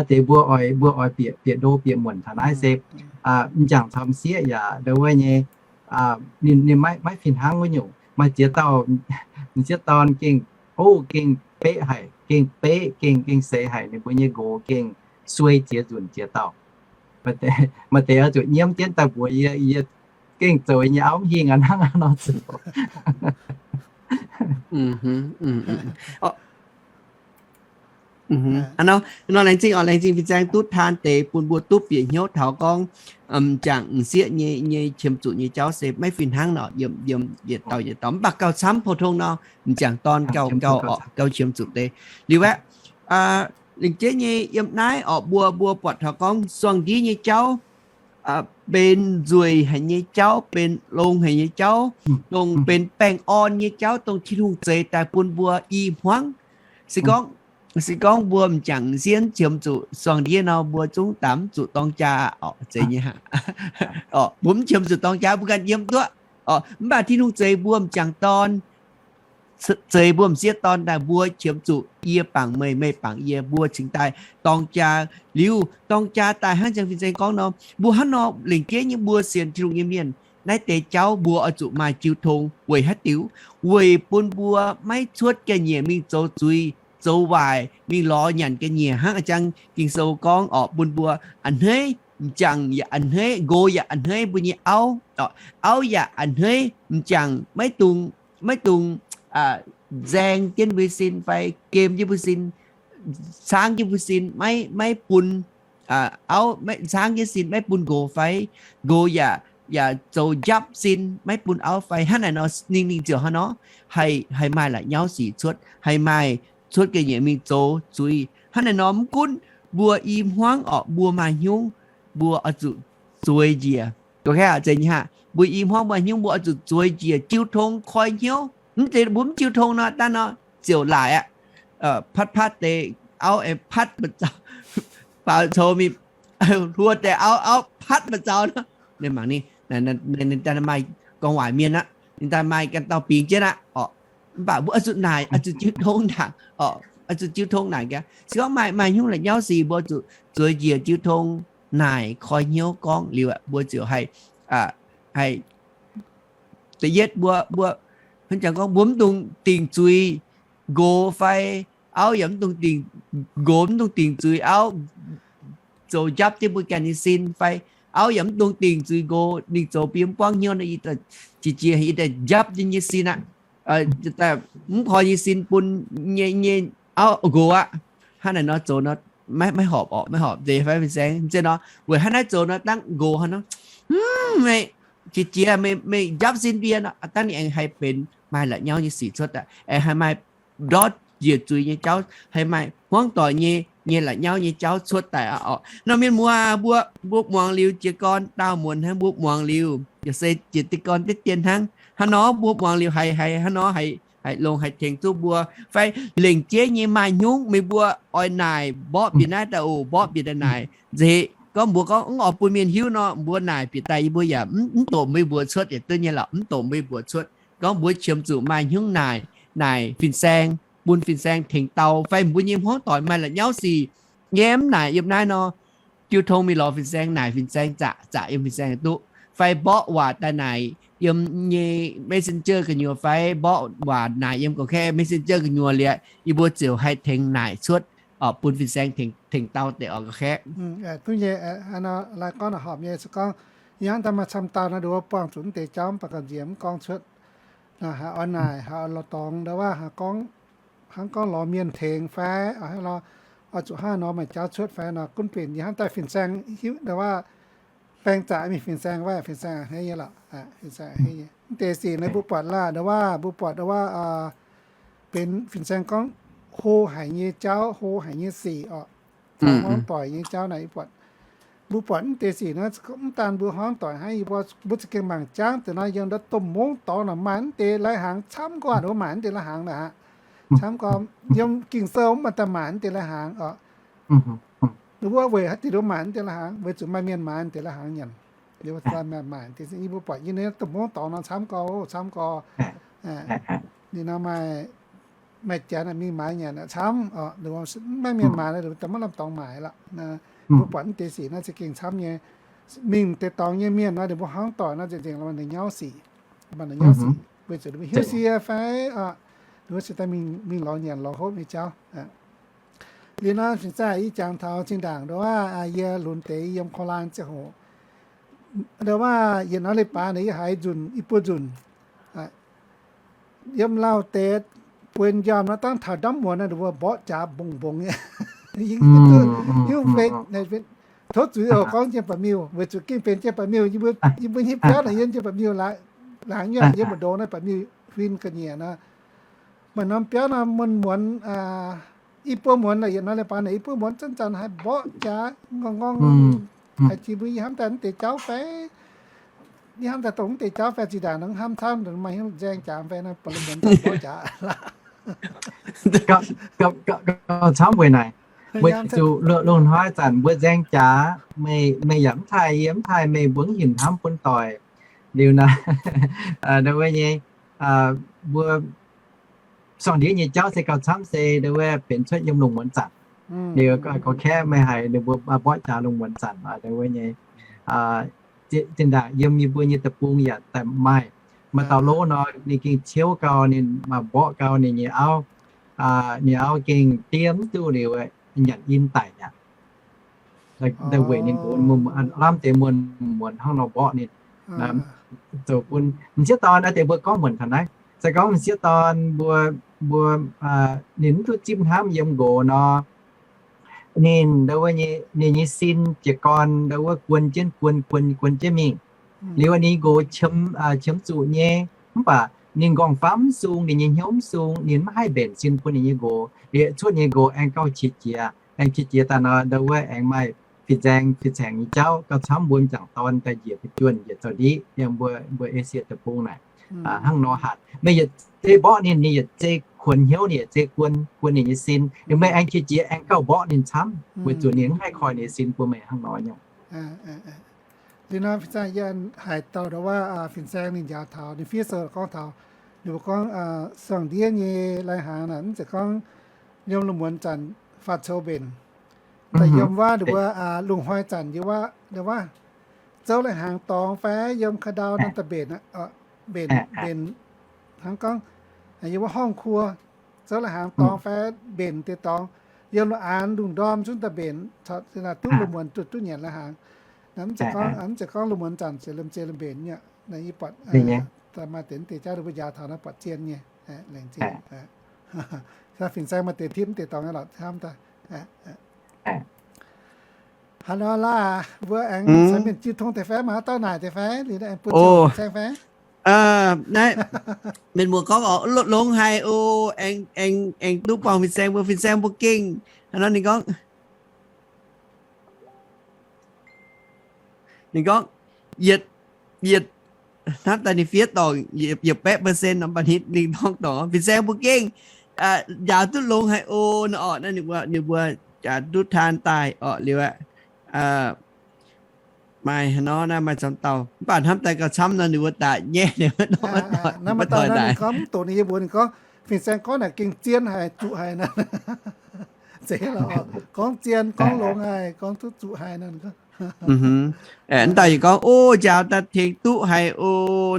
Deix mbuo oix, mbuo oix bieqc, bieqc ndo bieqc muonc taux naaiv se m'jangc caux m'sieqv yaac ndo wuov nyei, ninh, ninh maiv, maiv fih hnangv wuov nyungc. Maaih ziex dauh m'sieqv dorn gengh, o, gengh beqv haic, gengh beqv, gengh, gengh seix haic, ninh mbuo nyei nqox gengh suei ziex nzunc ziex dauh. Maaih deix oix zuqc nyiemv jienv daaih mbuox yie, yie gengh zoux nyei auv mv hingh aqv hnangv nor zoux. Nor laengz zingh oc, laengz zingh fin-saeng duqv taan deix bun mbuo duqv bieqc hnyouv taux gorngv m'jangc m'sieqv nyei, nyei qiemx zuqc nyei jauv se maiv fih hnangv nor, yiem, yiem yietc dauh yietc dauh. Mv baac gauh camv pou-tong nor, m'jangc dorn gauh, gauh oc, gauh qiemx zuqc deix. Liuz aeqv, laengz zingh nyei yiem naaiv oc, mbuo, mbuo buatc taux gorngv suangx ndiev nyei jauv, benx nzueic haic nyei jauv, benx longx haic nyei jauv, dongh benx baengh orn nyei jauv, dongh Tin-Hungh zeix daaih bun mbuo i hmuangv. Se gorngv, se gorngv mbuo m'jangc m'sieqv qiemx zuqc suangx ndiev nor, mbuo zungv daamx zuqc dorng jaa oc, zeiz nyei aqv. Mbuo mv qiemx zuqc dorng jaa, mbuo ganh yiem duqv oc. Mv baac Tin-Hungh zeix mbuo m'jangc dorn, zeix mbuo m'sieqv dorn daaih, mbuo qiemx zuqc yie bangc meih, meih bangc yie, mbuo cingx daaih dorng jaa. Liuz dorng jaa daaih hnangv jang fin-saeng gorngv nor, mbuo hnangv nor lengc jeiv nyei mbuo sienx Tin-Hungh nyei mienh, naaiv deix jauv mbuo oix zuqc maaih jiu tong. Weic haaix diuc? Weic bun mbuo maiv cuotv ga'nyiec mingh zoux zuiz, zoux waaic, mingh lorz nyanc ga'nyiec hnangv a'jang Ging-Sou gorngv orqc, bun mbuo a'hneiv m'jangc yaac a'hneiv, nqox yaac a'hneiv mbuo nyei auv orqc, auv yaac a'hneiv m'jangc, maiv dungx, maiv dungx nzaeng jienv mbuo sin fai gem jienv mbuo sin, caangv jienv mbuo sin, maiv, maiv bun auv, caangv jienv sin maiv bun nqox fai, nqox yaac, yaac zoux njapv sin maiv bun auv fai. Hnangv naaic nor ninh, ninh ziouc hnangv nor haih, haih maaih la'nyauv sic cuotv, haih maaih cuotv ga'nyiec mingh zoux zuiz. Hnangv naaic nor mv gunv mbuo i hmuangv orqc, mbuo maaih hnyungv, mbuo oix zuqc zueiz njiec. Mbuo i hmuangv maaih hnyungv mbuo oix zuqc zueiz njiec, jiu tong koi hnyouv. Mv zeiz mbuo mv jiu tong nor, dangh nor ziouc laaic aqv. Patv patv deix auv aengx patv mbu'zauh, faaux coux mingh hluo deix auv, auv patv mbu'zauh nor. Ninh mangc ninh, ninh daaih maaih gorngv waaic mienh aqv, ninh daaih maaih ganh dauh bingx jienv aqv orqc. Mv baac mbuo oix zuqc naaic, oix zuqc jiu tong ndaangc orqc, oix zuqc jiu tong naaic gaax. Se gorngv maaih, maaih hnyungv la'nyauv sic mbuo zuqc zueiz njiec jiu tong naaic koi hnyouv gorngv liuz aqv, mbuo ziouc haih, haih da'yietv mbuo, mbuo, hnangv jangx gorngv mbuo mv dungx dingc zuiz nqox fai auv yaac mv dungx dingc, nqox mv dungx dingc zuiz auv zoux njapv jienv mbuo ganh nyei sin fai auv yaac mv dungx dingc zuiz nqox ninh zoux bun yie mv buangv hnyouv nor, jiex jiex yie daaih njapv jienv nyei sin aqv. Mv koi nyei sin bun nyei, nyei auv nqox aqv. Hnangv naaic nor zoux nor maiv, maiv horpc orqc, maiv horpc nzeix fai fin-saeng. Mv zeiz nor weic hnangv naaiv zoux nor dangv nqox hnangv nor, meih jiex jiex meih, meih njapv sin mbuo nor, dangv ninh aengx haih benx maaih la'nyauv nyei sic cuotv daaih, aengx haih maaih ndortv njiec zuiz nyei jauv, haih maaih hmuangv doic nyei, nyei la'nyauv nyei jauv cuotv daaih aqv orqc. Nor mienh muoz, mbuo, mbuo muangx liuz jiez gorn daauh muonz hnangv, mbuo muangx liuz yaac se jiez gorn deix dien hnangv. Hnangv nor mbuo muangx liuz haiz, haiz hnangv nor haiz, haiz longx haiz tengx duqv mbuo fai lengc jeiv nyei maaih hnyungv meih mbuo oix naaic mborqv bieqc naaiv daaih oc, mborqv bieqc daaih naaic nzeix. Gorngv mbuox gorngv mv oix bun mienh hiuv nor, mbuo naaic bieqc daaih yie mbuo yaac mv doqc meih mbuo cuotv yietc duqv nyei lorqc, mv doqc meih mbuo cuotv. Gorngv mbuo qiemx zuqc maaih hnyungv naaic, naaic fin-saeng, bun fin-saeng tengx dau fai mbuo nyei hmuangv doic maaih la'nyauv sic, yie mv naaic yiem naaiv nor, jiu tong mingh lorz fin-saeng, naaic fin-saeng zaqc, zaqc yiem fin-saeng duqv, fai mborqv waac daaih naaic yiem nyei messenger gu'nyuoz fai mborqv waac naaic yiem gorqv-kaeqv messenger gu'nyuoz liuz, yie mbuo ziouc haih tengx naaic cuotv, bun fin-saeng tengx dau deix oc gorqv-kaeqv. Duqv nyei, lai gorngv horpc nyei se gorngv, yie hnangv daaih maaih camv dauh nor, nduov buangh zuqc mv deix jauv mv baac ga'nziex mv gorngv cuotv. Haaix oix naaic, haaix oix lorz dorngx, nduov waac hnangv gorngv lorz mienh tengx fai, oix zuqc hnangv nor maaih jauv cuotv fai nor, gunv benx yie hnangv daaih fin-saeng hiuv, nduov waac baeng zaqc mingh fin-saeng, waac fin-saeng a'hneiv nyei lorqc. Fin-saeng a'hneiv nyei. Mv deix sic naaiv mbuo buatc laah, nduov waac mbuo buatc nduov waac benx fin-saeng gorngv hlo haic nyei jauv, hlo haic nyei sic orqc. Hmuangv doic nyei jauv naaic, mbuo buatc mv deix sic naaiv, mv daan mbuo hmuangv doic hnangv, mbuo za'gengh mangc jangv deix nor, yiem ndau domh mungv dorngx naaic maaih mv deix lai-hnaangx camv gorqv, nduov maaih mv deix lai-hnaangx naaic aqv. Camv gorqv yiem Ging-Sou mv baac daaih maaih mv deix lai-hnaangx orqc. Nduov weic haaix diuc nduov maaih mv deix lai-hnaangx? Weic zuqc maaih mienh maaiz mv deix lai-hnaangx nyanc. Mbuo buatc nyei domh mungv dorngx nor camv gorqv, camv gorqv. Ninh nor maaih, maaih janx mingh maaiz nyanc camv, maiv mienh maaiz, maiv lamh dorngx maaiz lorqc. Mbuo buatc mv deix sic naaiv za'gengh camv nyei. Mingh deix dorngx nyei mienh nor, ninh mbuo hmuangv doic nor, nzengc nzengc la'nyauv sic, la'nyauv sic, weic zuqc ninh mbuo hiuv sie fai, ninh mbuo se daaih mingh lorz nyanc lorz hopv nyei jauv. Liuz nor fin-saeng, yie jangx taux zinh ndaangc nduov waac yie lunx deix yiem Kolan ziangh hoc, nduov waac yietc norm leiz-baaix naaic yie haiz nzunc, i buo nzunc, yiem lauh deix bueix njormh nor, dangv taux ndamv muonz nor, ninh mbuo mborqv jaax mbongx mbongx nyei. Tov zuiz oc, gorngv njien-baeqc miuh, weic zuqc gengh benx njien-baeqc miuh, yie mbuo nyei biauv naaic yiem njien-baeqc miuh, laangz nyuonh yiem mbu'ndongx naaiv baeqc miuh huin ga'nyiec nor. Maaih norm biauv nor muonz muonz, i buo muonz naaic, yietc norm leiz-baaix naaic i buo muonz zanc-zanc haih mborqv jaax ngorng ngorng, haiz jiex mbuo yie hnamv daaih mv deix jauv fai, yie hnamv daaih dongh mv deix jauv fai zinh ndaangc nor hnamv camv, maaih hnyouv nzaeng jaax fai nor, ba'laqc muonz mborqv jaax. Gauh camv weic naaic, weic zuqc loz-hnoi zanc mbuo nzaeng jaax, meih, meih yaac mv taaih, yie mv taaih, meih mbuo mv hinc hnamv bun doic. Liuz naaic, wuov nyei, mbuo sorng-ndiev nyei jauv se gauh camv se wuov benx cuotv yiem lungh muonz zanc. Liuz gorqv-kaeqv meih haiz ninh mbuo mborqv jaax lungh muonz zanc, wuov nyei, zinh ndaangc yiem yie mbuo nyei deic-bung yaac daaih maaih, maaih dauh lov nor, ninh gengh ciouv gau ninh, mborqv gau ninh nyei auv. Ninh auv gengh diev mv duqv liuz, nyanc in daic aqv. Daaih weic ninh nqox lamh deix muonz muonz hnangv nor mborqv ninh. Zoux bun m'sieqv dorn naaiv deix mbuo gorngv muonc taux naaiv. Se gorngv m'sieqv dorn mbuo, mbuo, ninh mv duqv zipv hnamv yiem nqox nor, ninh ndo wuov, ninh nyei sin jiez gorn ndo wuov guon jienv guon, guon, guon jienv mingh. Liuz ninh nqox qiemx zuqc nyei, mv baac ninh nqorngv-famv mv sung, ninh nyei hnyouv mv sung, ninh mv haih mbenc sin bun ninh nyei nqox. Liuz cuotv ninh nyei nqox aengx gauh qiex jiez, aengx qiex jiez daaih nor, ndo wuov aengx maaih fin-saeng fin-saeng nyei jauv gauh camv mbuo m'jangc dorn daaih njiec fu'juonh njiec zaux-ndiqv yiem mbuo, mbuo Esie deic-bung naaic. Hnangv nor hatc, meih yietc zei mborqv ninh, ninh yietc zei kuonx hnyouv, ninh yietc zei guon, guon ninh nyei sin. Liuz meih aengx qiex jiez aengx gauh mborqv ninh camv, weic zuqc ninh mv haih koiv ninh nyei sin bun meih hnangv nor nyungc. Liuz nor fin-saeng yie haiz dauh ndo wuov fin-saeng ninh njaaux taux, ninh fiev sou gorngv taux, ninh mbuo gorngv suangx ndiev nyei lai-hnaangx naaic, mv zeiz gorngv yiem lungh muonz zanc faah coux mbenc, daaih yiem wuov ndo wuov lungh hnoi zanc yiem wuov ndo wuov zouv lai-hnaangx dorngx fai yiem ka'ndau naaiv daaih mbenc, mbenc, mbenc, hnangv gorngv yiem wuov ห้องครัว zouv lai-hnaangx dorngx fai mbenc deix dorngx, yiem lungh aanx lungh ndorm zungv daaih mbenc, duqv lungh muonz duqv, duqv nyanc lai-hnaangx. Mv zeiz gorngv, mv zeiz gorngv lungh muonz zanc ziouc lomh nziex lomh mbenc nyei. Naaiv yie buatc maaih deix, deix jauv mbuo njaaux taux naaiv buatc zien nyei, laengz zingh. Fin-saeng maaih deix tipv mv deix dorngx nyei lorqc hnamv daaih. Haaix nor laah, mbuo aengx caux mienh jiu tong deix fai, maaih haaix dauh naaic deix fai, liuz aengx bun fin-saeng fai? Naaiv, mienh muoz gorngv oc, longx haic oc, aengx, aengx duqv buangh fin-saeng mbuo, fin-saeng mbuo gengh. Haaix nor ninh gorngv, ninh gorngv, yietc, yietc, hnamv daaih ninh fiev dorngc yietc baeqv percent nor, mv baac ninh dorngc dorngc fin-saeng mbuo gengh njaaux duqv longx haic oc nor orqc. Naaiv ninh mbuo, ninh mbuo njaaux duqv taan daaih orqc liuz aqv. Maaih haaix nor naaiv maaih camv dauh, mv baac hnamv daaih gauh camv nor ninh mbuo daaih nyaiv, ninh mbuo dorh daaih. Naaiv maaih dauh naaiv ninh gorngv mv doqc ninh yie mbuox ninh gorngv, fin-saeng gorngv naaic gengh zien haic, zuqc haic naaiv. Zeiz lorqc, gorngv zien, gorngv longx haic, gorngv duqv zuqc haic naaiv. Mv dauh yaac gorngv, o, njaaux daaih tengx duqv haic o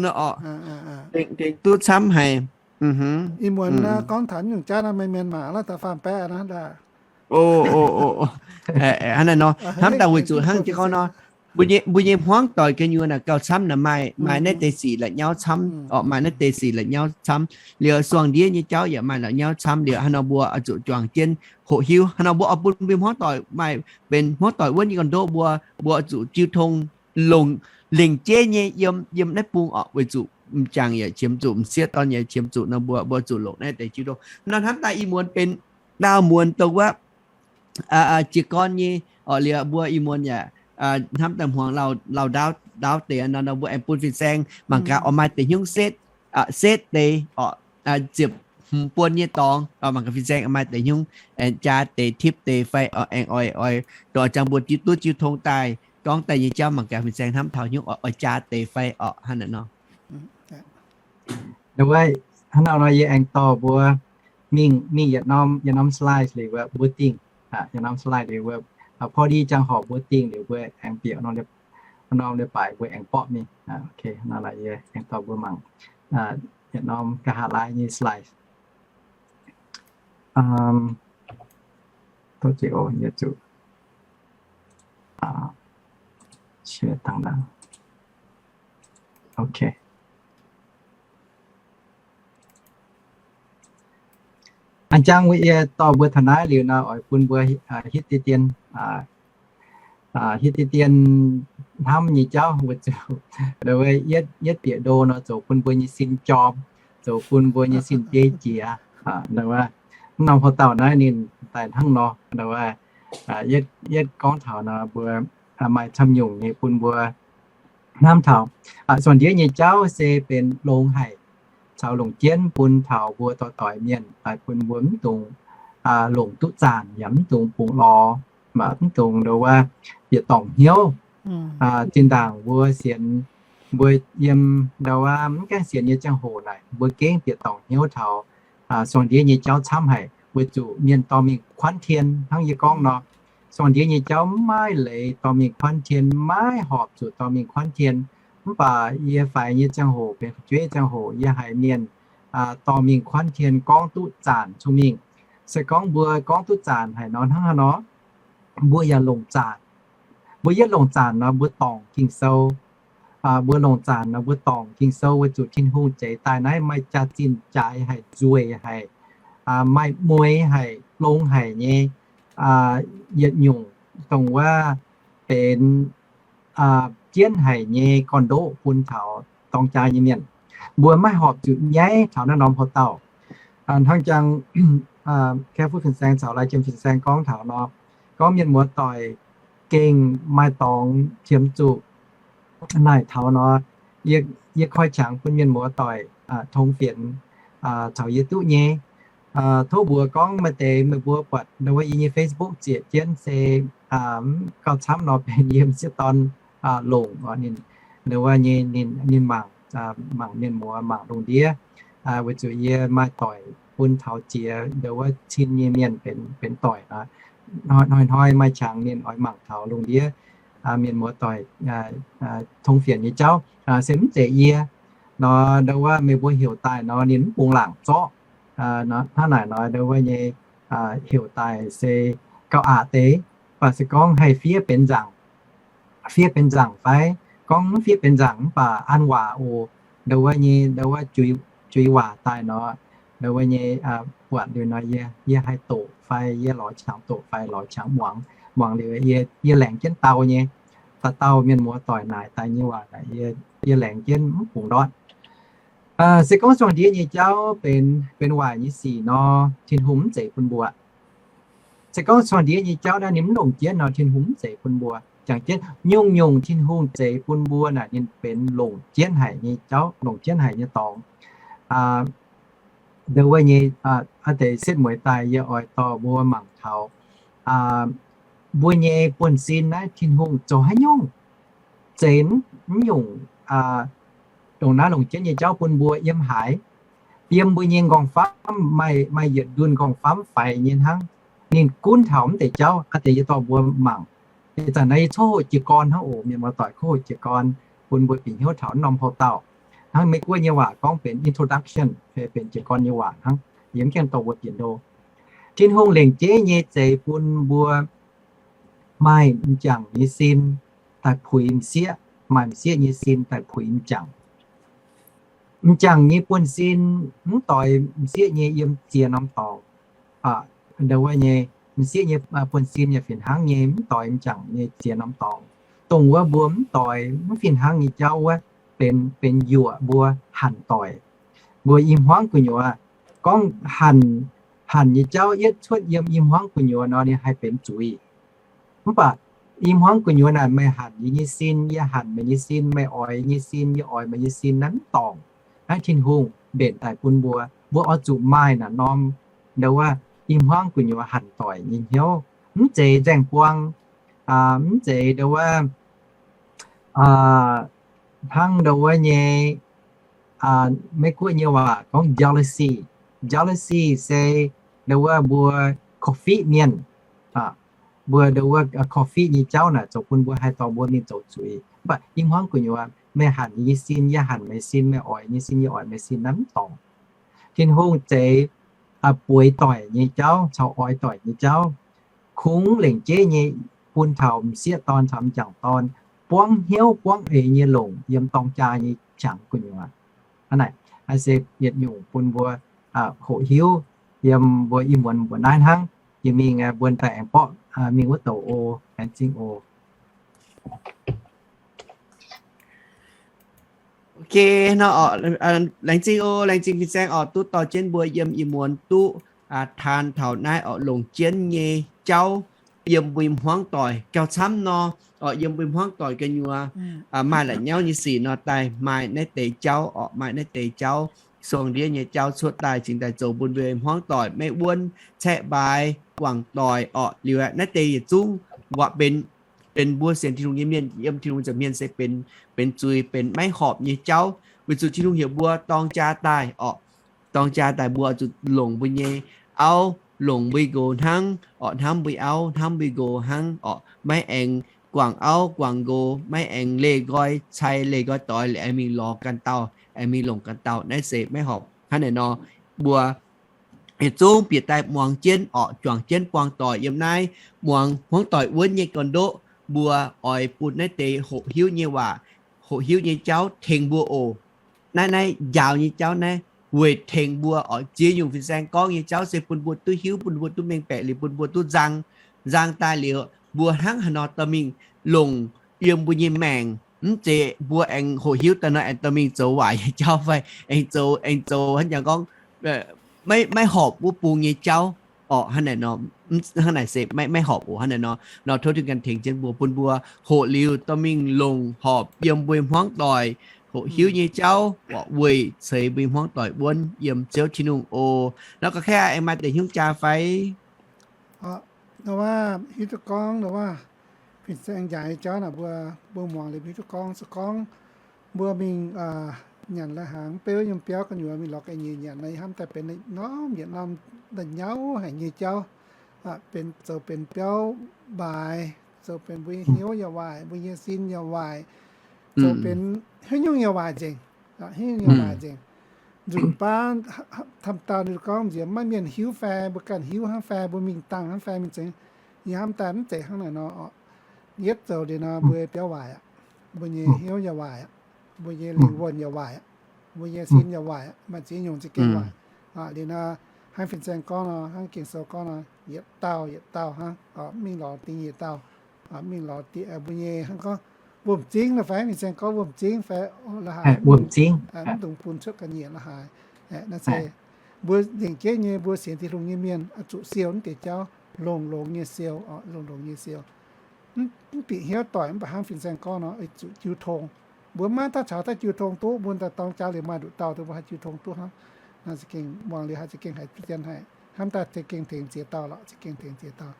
nor orqc. Tengx duqv camv haic. Ih muonz gorngv taux nyungc jaav naaiv, Mienh, Mienh Maanc lorqc, da'faam baeqv aqv naaiv. O, hnangv naaiv nor, hnamv daaih weic zuqc hnangv jiex gorngv nor, mbuo nyei, mbuo nyei hmuangv doic gu'nyuoz naaic gauh camv naaic maaih, maaih naaiv deix sic la'nyauv camv orqc, maaih naaiv deix sic la'nyauv camv. Liuz suangx ndiev nyei jauv yaac maaih la'nyauv camv. Liuz haaix nor mbuo oix zuqc juangc jienv hoqc hiuv. Haaix nor mbuo oix bun mbuo hmuangv doic maaih benx hmuangv doic wuonv nyei gorn-ndoqv mbuo, mbuo oix zuqc jiu tong longc, lengc jeiv nyei yiem, yiem naaiv bung orqc, weic zuqc m'jangc yaac qiemx zuqc, m'sieqv dorn yaac qiemx zuqc nor, mbuo, mbuo zuqc longc naaiv deix jiu tong. Nor hnamv daaih ih muonz benx daauh muonz dongh wuov jiez gorn nyei orqc. Liuz mbuo ih muonz yaac hnamv daaih hmuangx lauh, lauh ndaauv, ndaauv deix nor, nor mbuo aengx bun fin-saeng mangc gaax oix maaih deix hnyungv setv, setv deix orqc, ziepc hmz buonc nyei dorngx, mangc gaax fin-saeng oix maaih deix hnyungv aengx jaa deix, tipv deix fai orqc, aengx oix, oix dongh oix jangx mbuo jiu duqv jiu tong daaih gorngv daaih nyei jauv, mangc gaax fin-saeng hnamv taux hnyungv oix, oix jaa deix fai orqc, hnangv naaiv nor. Hnangv nor nor yie aengx dorh mbuo mingh, mingh yietc norm, yietc norm slide liuz wuov mbuo dingh, yietc norm slide liuz wuov, พอดี jangx horc mbuo dingh liuz mbuo aengx bieqc norm leiz-baaix mbuo aengx borqv mingh. Nor yie aengx dorh mbuo mangc yietc norm nqa'haav laai nyei slide. Duqv ziouc, yie zuqc qiex dangh dangh. Ok. A'jang wuov yie dorh mbuo taux naaiv liuz nor, oix bun mbuo hitv deix dien, hitv deix dien hnamv nyei jauv weic zuqc yietv, yietv bieqc ndo nor zoux bun mbuo nyei sin jorm, zoux bun mbuo nyei sin biei jiex. Wuov, mv norm haaix dauh naaiv ninh daaih hnangv nor, yietv gorngv taux nor mbuo maaih camv nyungc nyei bun mbuo hnamv taux suangx ndiev nyei jauv se benx longx haic caux longc jienv bun taux mbuo doic doic mienh, daaih bun mbuo mv dungx longc duqv zanc yaac mv dungx bungx lorz, mv dungx ndo wuov bieqc dorngc hnyouv. Zinh ndaangc mbuo sienx, mbuo yiem ndo wuov mv gaengh sienx nyei ziangh hoc naaic, mbuo gengh bieqc dorngc hnyouv taux suangx ndiev nyei jauv camv haic, weic zuqc mienh dorh mingh kuanv tien hnangv yie gorngv nor. Suangx ndiev nyei jauv mv maaih leiz dorh mingh kuanv tien, maiv horpc zuqc dorh mingh kuanv tien. Mv baac yie faix nyei ziangh hoc, benx fu'jueiv ziangh hoc, yie haiz mienh dorh mingh kuanv tien gorngv duqv zanc cong-mengh. Se gorngv mbuo gorngv duqv zanc haic nor hnangv haaix nor, mbuo yaac longc zanc. Mbuo yietv longc zanc nor mbuo dorngc Ging-Sou. Mbuo longc zanc nor mbuo dorngc Ging-Sou weic zuqc Tin-Hungh zeix daaih naaiv maaih jaax-zinh jaaix haic, nzueic haic, maaih mueix haic, longx haic nyei yietc nyungc dongh wuov benx jienv haic nyei gorn-ndoqv bun taux dorng jaa nyei mienh. Mbuo maiv horpc zuqc nyaiv taux naaiv norm houv dauh. Hnangv jangx Kaiv Fuqv Fin-Saeng caux Lai Jiem Fin-Saeng gorngv taux nor, gorngv mienh muoz-doic gengh maaih dorngx qiemx zuqc naaic taux nor, yie koi qangx bun mienh muoz-doic tong fienx caux yie duqv nyei. Tov mbuox gorngv maaih deix meih mbuo buatc ndau wuov yie nyei Facebook zieqc jienv se gauh camv nor benx yie m'sieqv dorn longc ndau wuov nyei ninh mangc, mangc mienh muoz mangc lungh ndiev, weic zuqc yie maaih doic bun taux jiex ndau wuov cin nyei mienh benx doic. Hnoi-hnoi maaih qangx ninh oix mangc taux lungh ndiev mienh muoz-doic tong fienx nyei jauv, se mv zeiz yie nor, ndau wuov meih mbuo heuc daaih nor ninh mv bungx laangc zorqv. Hnangv naaic nor ndau wuov nyei heuc daaih se gauh aqc deix, mv baac se gorngv haih fiev benx nzaangc, fiev benx nzaangc fai gorngv mv fiev benx nzaangc mv baac an waac oc, ndau wuov nyei ndau wuov juix waac daaih nor, ndau wuov nyei buatc liuz nor yie haih doqc fai yie lorz qangx doqc fai lorz qangx muangx. Muangx liuz yie laengz jienv dau nyei, dauh dauh mienh muoz-doic naaic daaih nyei waac naaic yie laengz jienv mv bungx ndortv. Se gorngv sorng-ndiev nyei jauv benx waaic nyei sic nor, Tin-Hungh mv zeiz bun mbuo. Se gorngv sorng-ndiev nyei jauv naaiv ninh mv longc jienv nor, Tin-Hungh mv zeiz bun mbuo. Jangx jienv nyungc-nyungc Tin-Hungh zeix bun mbuo naaic ninh benx longc jienv haic nyei jauv, longc jienv haic nyei dorngx. Ndau wuov nyei, aa deix setv mueiz daaih yie oix dorh mbuo mangc taux mbuo nyei buonv-sin naaiv Tin-Hungh zoux haaix nyungc zeix mv nyungc dongh naaiv longc jienv nyei jauv bun mbuo yiem haaix. Yiem mbuo nyei nqorngv-famv maaih, maaih yietc ndunh nqorngv-famv faix nyei hnangv. Ninh gunv taux mv deix jauv. Aa deix yie dorh mbuo mangc. Ih zanc naaiv yie coqv hoqc jiez gorn hnangv oc, mienh muoz-doic, coqv hoqc jiez gorn bun mbuo bieqc hnyouv taux norm houv dauh. Hnangv Meiv Guoqv nyei waac gorngv benx introduction, benx jiez gorn nyei waac hnangv. Yie mv gaengh dorh mbuo bieqc ndo. Tin-Hungh lengc jeiv nyei zeix bun mbuo maaih m'jangc nyei sin daaih puix m'sieqv, maaih m'sieqv nyei sin daaih puix m'jangc. M'jangc nyei buonv-sin mv doix m'sieqv nyei yiem ziex norm dorngx. Ndau wuov nyei, m'sieqv nyei buonv-sin yaac fih hnangv nyei mv doix m'jangc nyei ziex norm dorngx. Dongh wuov mbuo mv doix mv fih hnangv nyei jauv wuov benx, benx yuoqc mbuo hanc doic. Mbuo i hmuangv gu'nyuoz gorngv hanc, hanc nyei jauv yietv cuotv yiem i hmuangv gu'nyuoz nor ninh haih benx zuiz. Mv baac i hmuangv gu'nyuoz naaic meih hanc yie nyei sin, yie hanc meih nyei sin, meih oix yie nyei sin, yie oix meih nyei sin naaiv mv dorngc. Naaiv Tin-Hungh mbenc daaih bun mbuo, mbuo oix zuqc maaih naaic norm ndau wuov i hmuangv gu'nyuoz hanc doic nyei hnyouv. Mv zeiz nzaeng buang, mv zeiz ndau wuov hnangv ndau wuov nyei, Meiv Guoqv nyei waac gorngv jealousy. Jealousy se ndau wuov mbuo korv-fiqv mienh. Mbuo ndau wuov korv-fiqv nyei jauv naaic zoux bun mbuo haih dorh mbuo mingh zoux zuiz. Mv baac i hmuangv gu'nyuoz meih hanc yie nyei sin, yie hanc meih sin, meih oix yie nyei sin, yie oix meih sin naaiv mv dorngc. Tin-Hungh zeix bueix doic nyei jauv caux oix doic nyei jauv, kungx lengc jeiv nyei bun taux m'sieqv dorn caux m'jangc dorn buangv hnyouv buangv eix nyei longc yiem dorng jaa nyei qangx gu'nyuoz. Hnangv naaic, naaiv se yietc nyungc bun mbuo hoqc hiuv yiem mbuo ih muonz mbuo naaiv hnangv. Jiex mingh mbuo daaih aengx borqv mingh wuov douc oc. Laengz zingh oc. Ok, laengz zingh oc, laengz zingh fin-saeng oc, duqv dorh jienv mbuo yiem ih muonz duqv taan taux naaiv oc, longc jienv nyei jauv yiem mbuo hmuangv doic gauh camv nor, oc, yiem mbuo hmuangv doic gu'nyuoz maaih la'nyauv nyei sic nor daaih maaih naaiv deix jauv oc, maaih naaiv deix jauv, suang ndiev nyei jauv cuotv daaih cingx daaih zoux bun mbuo hmuangv doic maiv wuonv, caeqv mbaaix, guangc doic oc. Liuz naaiv deix yietc zungv waac benx, benx mbuo sienx Tin-Hungh nyei mienh yiem Tin-Hungh nza'hmien se benx, benx zuiz, benx maiv horpc nyei jauv, weic zuqc Tin-Hungh heuc mbuo dorng jaa daaih oc. Dorng jaa daaih mbuo zuqc longc mbuo nyei auv, longc mbuo nqox hnangv oc, hnamv mbuo auv, hnamv mbuo nqox hnangv oc, maiv aengx guangc auv guangc nqox, maiv aengx leih nqoi cai leih nqoi doix liuz aengx mingh lorz ganh dauh, aengx mingh longc ganh dauh, naaiv se maiv horpc. Hnangv naaic nor, mbuo yietc zungv bieqc daaih muangx jienv orqc, juangc jienv buangh doic yiem naaiv muangx hmuangv doic wuonv nyei gorn-ndoqv. Mbuo oix bun naaiv deix hoqc hiuv nyei waac, hoqc hiuv nyei jauv tengx mbuo oc. Naaiv, naaiv njaaux nyei jauv naaiv weic tengx mbuo orqc. Ziex nyungc fin-saeng gorngv nyei jauv se bun mbuo duqv hiuv, bun mbuo duqv mengh baeqc liuz, bun mbuo duqv nzang. Nzang daaih liuz, mbuo hnangv haaix nor dorh mingh longc yiem mbuo nyei maengc. Mv zeiz mbuo aengx hoqc hiuv daaih nor aengx dorh mingh zoux waaic nyei jauv fai aengx zoux, aengx zoux hnangv jangx gorngv maiv, maiv horpc wuov bung nyei jauv orqc. Hnangv naaic nor, hnangv naaic se maiv, maiv horpc oc. Hnangv naaic nor, nor tov Tin-Hungh ganh tengx jienv mbuo, bun mbuo hoqc liuz dorh mingh longc horpc yiem mbuo nyei hmuangv doic, hoqc hiuv nyei jauv orqc, weic ceix mbuo nyei hmuangv doic wuonv yiem Ziouv Tin-Hungh oc. Nor ga'kei aengx maaih deix hnyouv jaa fai? Nor waac hiuv duqv gorngv nor waac fin-saeng njaaux nyei jauv naaic mbuo, mbuo muangx liuz hiuv duqv gorngv se gorngv mbuo mingh nyanc lai-hnaangx beuv yiem biauv gu'nyuoz mingh lorz ga'nyiec nyanc nor, yie hnamv daaih benx norm yietc norm da'nyauv haic nyei jauv, benx zoux benx biauv mbaaix, zoux benx mbuo nyei hnyouv yaac waaic, mbuo nyei sin yaac waaic, zoux benx haaix nyungc yaac waaic nzengc. Haaix nyungc yaac waaic nzengc. Nzunc baav camv dauh ninh gorngv nziex maiv mienh hiuv fai mbuo ganh hiuv hnangv fai mbuo mingh dangh hnangv fai mingh zengx. Yie hnamv daaih mv zeiz hnangv naaic nor oc. Yietv zoux liuz nor mbuo biauv waaic aqv, mbuo nyei hnyouv yaac waaic aqv, mbuo nyei lingh wuonh yaac waaic aqv, mbuo nyei sin yaac waaic aqv, maaih ziex nyungc za'gengh waaic. Liuz nor hnangv fin-saeng gorngv nor, hnangv Ging-Sou gorngv nor, yietc dauh yietc dauh hnangv mingh lorz dingh yietc dauh, mingh lorz dingh mbuo nyei hnangv gorngv wuom-zingv nor fai, fin-saeng gorngv wuom-zingv fai la'haaix, mv dungx bun cuotv ga'nyiec la'haaix. Naaiv se mbuo lengc jeiv nyei mbuo sienx Tin-Hungh nyei mienh oix zuqc siou naaiv deix jauv, longx-longx nyei siou, longx-longx nyei siou. Mv bieqc hnyouv doic mv baac hnangv fin-saeng gorngv nor, oix zuqc jiu tong. Mbuo maiv daaih caux daaih jiu tong duqv, mbuo daaih dorng jaax liuz maaih nduqc dauh duqv, mbuo haih jiu tong duqv hnangv. Naaiv za'gengh muangx liuz haih za'gengh haiz jienv haic, hnamv daaih za'gengh tengx ziex dauh lorqc, za'gengh tengx ziex dauh.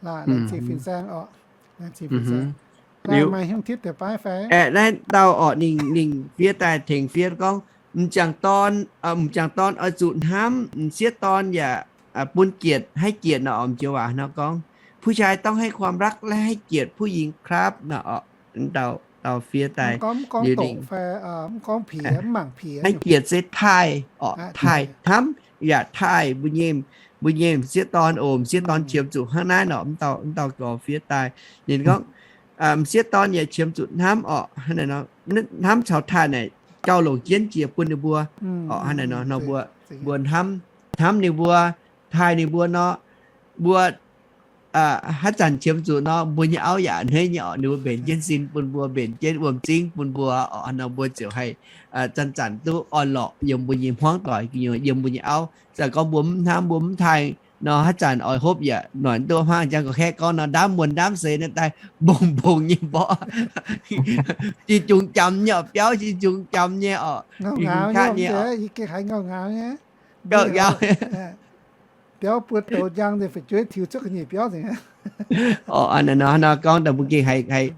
Laaic laengz zingh fin-saeng oc, laengz zingh fin-saeng. Liuz maaih hnyouv tipv deix baav fai? Aeqv, naaiv dauh orqc, ninh, ninh fiev daaih tengx fiev gorngv, m'jangc dorn, m'jangc dorn oix zuqc hnamv, m'sieqv dorn yaac bun gietc, haiv gietc nor, m'jiex waac nor gorngv, ผู้ชายต้องให้ความรัก และให้เกียรติผู้หญิงครับ nor orqc. Dauh fiev daaih, haiv gietc se taaih orqc, taaih hnamv yaac taaih mbuo nyei, mbuo nyei m'sieqv dorn oc, m'sieqv dorn qiemx zuqc hnangv naaiv nor, m'dauh, m'dauh gorx fiev daaih. Ninh gorngv, m'sieqv dorn yaac qiemx zuqc hnamv orqc, hnamv caux taaih naaic gauh longc jienv jiex bun ninh mbuo orqc. Hnangv naaic nor, nor mbuo, mbuo hnamv, hnamv ninh mbuo, taaih ninh mbuo nor, mbuo haaix zanc qiemx zuqc nor, mbuo nyei auv yaac hneiv nyei orqc, ninh mbuo mbenc jienv sin bun mbuo, mbenc jienv wuom-zingv bun mbuo orqc. Nor mbuo ziouc haih zanc-zanc duqv orn-lorqc yiem mbuo nyei hmuangv doic, yiem mbuo nyei auv. Zanc gorngv mbuo mv hnamv, mbuo mv taaih nor, haaix zanc oix hopv yaac noic duqv hnangv jang gorx-kaeqv gorngv nor, ndaamv muonz ndaamv seix naaiv daaih mbong mbong nyei mborqv. Jiex jungx jamx nyei orqc, biauv jiex jungx jamx nyei orqc, gauh biauv, biauv. Biauv buo douz njang nzengc, fu'jueiv tiux cuotv ga'nyiec biauv nzengc. Orqc, nor, nor gorngv daaih mbuo gengh haih, haih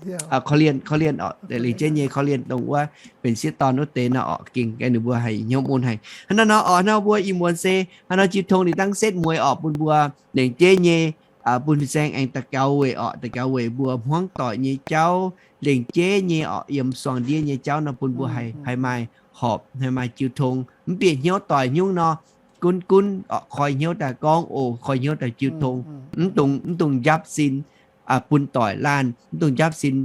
korv-lienh, korv-lienh orqc, lengc jeiv nyei korv-lienh dongh wuov benx sieqv dorn wuov deix nor orqc, gengh ninh mbuo haih hnyouv mun haic. Hnangv naaiv nor orqc, hnangv mbuo ih muonz se hnangv nor jiu tong liuz dangv setv mueiz orqc, bun mbuo lengc jeiv nyei, bun fin-saeng aengx daux gaux weic orqc, daux gaux weic mbuo hmuangv doic nyei jauv, lengc jeiv nyei orqc, yiem suangx ndiev nyei jauv nor bun mbuo haih, haih maaih horpc, haih maaih jiu tong, mv bieqc hnyouv doic nyungc nor, gunv gunv orqc, koi hnyouv daaih gorngv oc, koi hnyouv daaih jiu tong, mv dungx, mv dungx njapv sin bun doic laanh, mv dungx njapv sin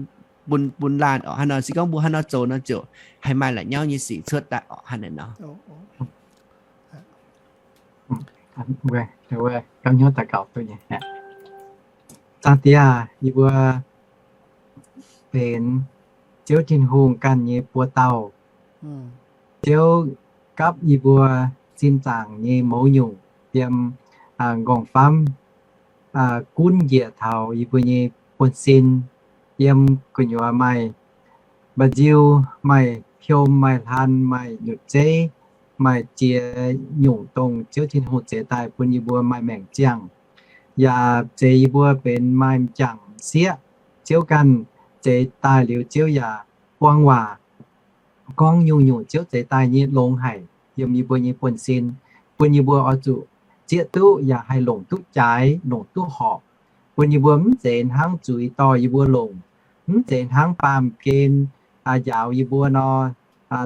bun, bun laanh orqc. Hnangv nor se gorngv mbuo hnangv nor zoux nor ziouc haih maaih la'nyauv nyei sic cuotv daaih orqc. Hnangv naaic nor. Gapv hnyouv daux gaux duqv nyei. Zaangc Diex aah, yie mbuo benx Ziouv Tin-Hungh ganh nyei buoz dauh. Ziouv gapv yie mbuo sin zaangc nyei mouz nyungc yiem nqorngv-famv gunv njiec taux yie mbuo nyei buonv-sin, yiem gu'nyuoz maaih mba'nziu, maaih piom, maaih hlan, maaih nyutc zeiv, maaih ziex nyungc dongh Ziouv Tin-Hungh zeix daaih bun yie mbuo maaih maengc ziangh, yaac zeix yie mbuo benx maaih m'jangc m'sieqv. Ziouv ganh zeix daaih liuz, Ziouv yaac buang waac gorngv nyungc-nyungc Ziouv zeix daaih nyei longx haic yiem yie mbuo nyei buonv-sin, bun yie mbuo oix zuqc zieqv duqv yaac haih longc duqv jaaix, longc duqv horpc, bun yie mbuo mv zeiz hnangv zuiz dorh yie mbuo longc, mv zeiz hnangv baamh gen njaaux yie mbuo nor,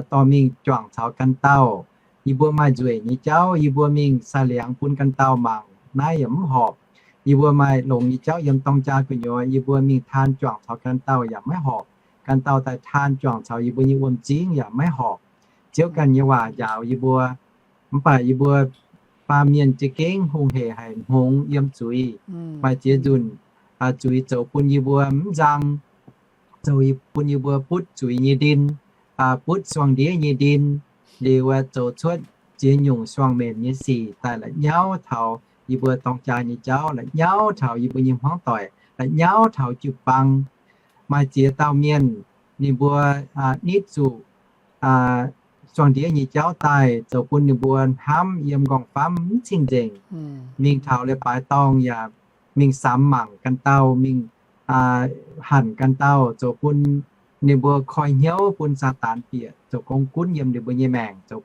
dorh mingh juangc caux ganh dauh, Yie mbuo maaih nzueic nyei jauv, yie mbuo mingh sai liangx bun ganh dauh mangc, naaiv yaac mv horpc. Yie mbuo maaih longx nyei jauv yiem dorng jaa gu'nyuoz, yie mbuo mingh taan juangc caux ganh dauh yaac maiv horpc. Ganh dauh daaih taan juangc caux yie mbuo nyei wuom-zingv yaac maiv horpc. Ziouv ganh nyei waac njaaux yie mbuo, mv baac yie mbuo baamh mienh za'gengh hungh hec haic hngongx yiem zuiz. Maaih ziex nzunc zuiz zoux bun yie mbuo mv nzang, zoux bun yie mbuo butv zuiz nyei ndin, butv suangx ndiev nyei ndin, liuz zoux cuotv ziex nyungc suangx-mbenc nyei sic daaih la'nyauv taux yie mbuo dorng jaa nyei jauv, la'nyauv taux yie mbuo nyei hmuangv doic, la'nyauv taux jiu-baang. Maaih ziex dauh mienh, ninh mbuo nitv zuqc suangx ndiev nyei jauv daaih, zoux bun ninh mbuo hnamv yiem nqorngv-famv mv cing-nzengc, mingh taux leiz-baaix dorngh yaac mingh samx mangc ganh dauh, mingh hanc ganh dauh, zoux bun ninh mbuo koi hnyouv bun Saadaan bieqc zoux gong gunv yiem ninh mbuo nyei maengc, zoux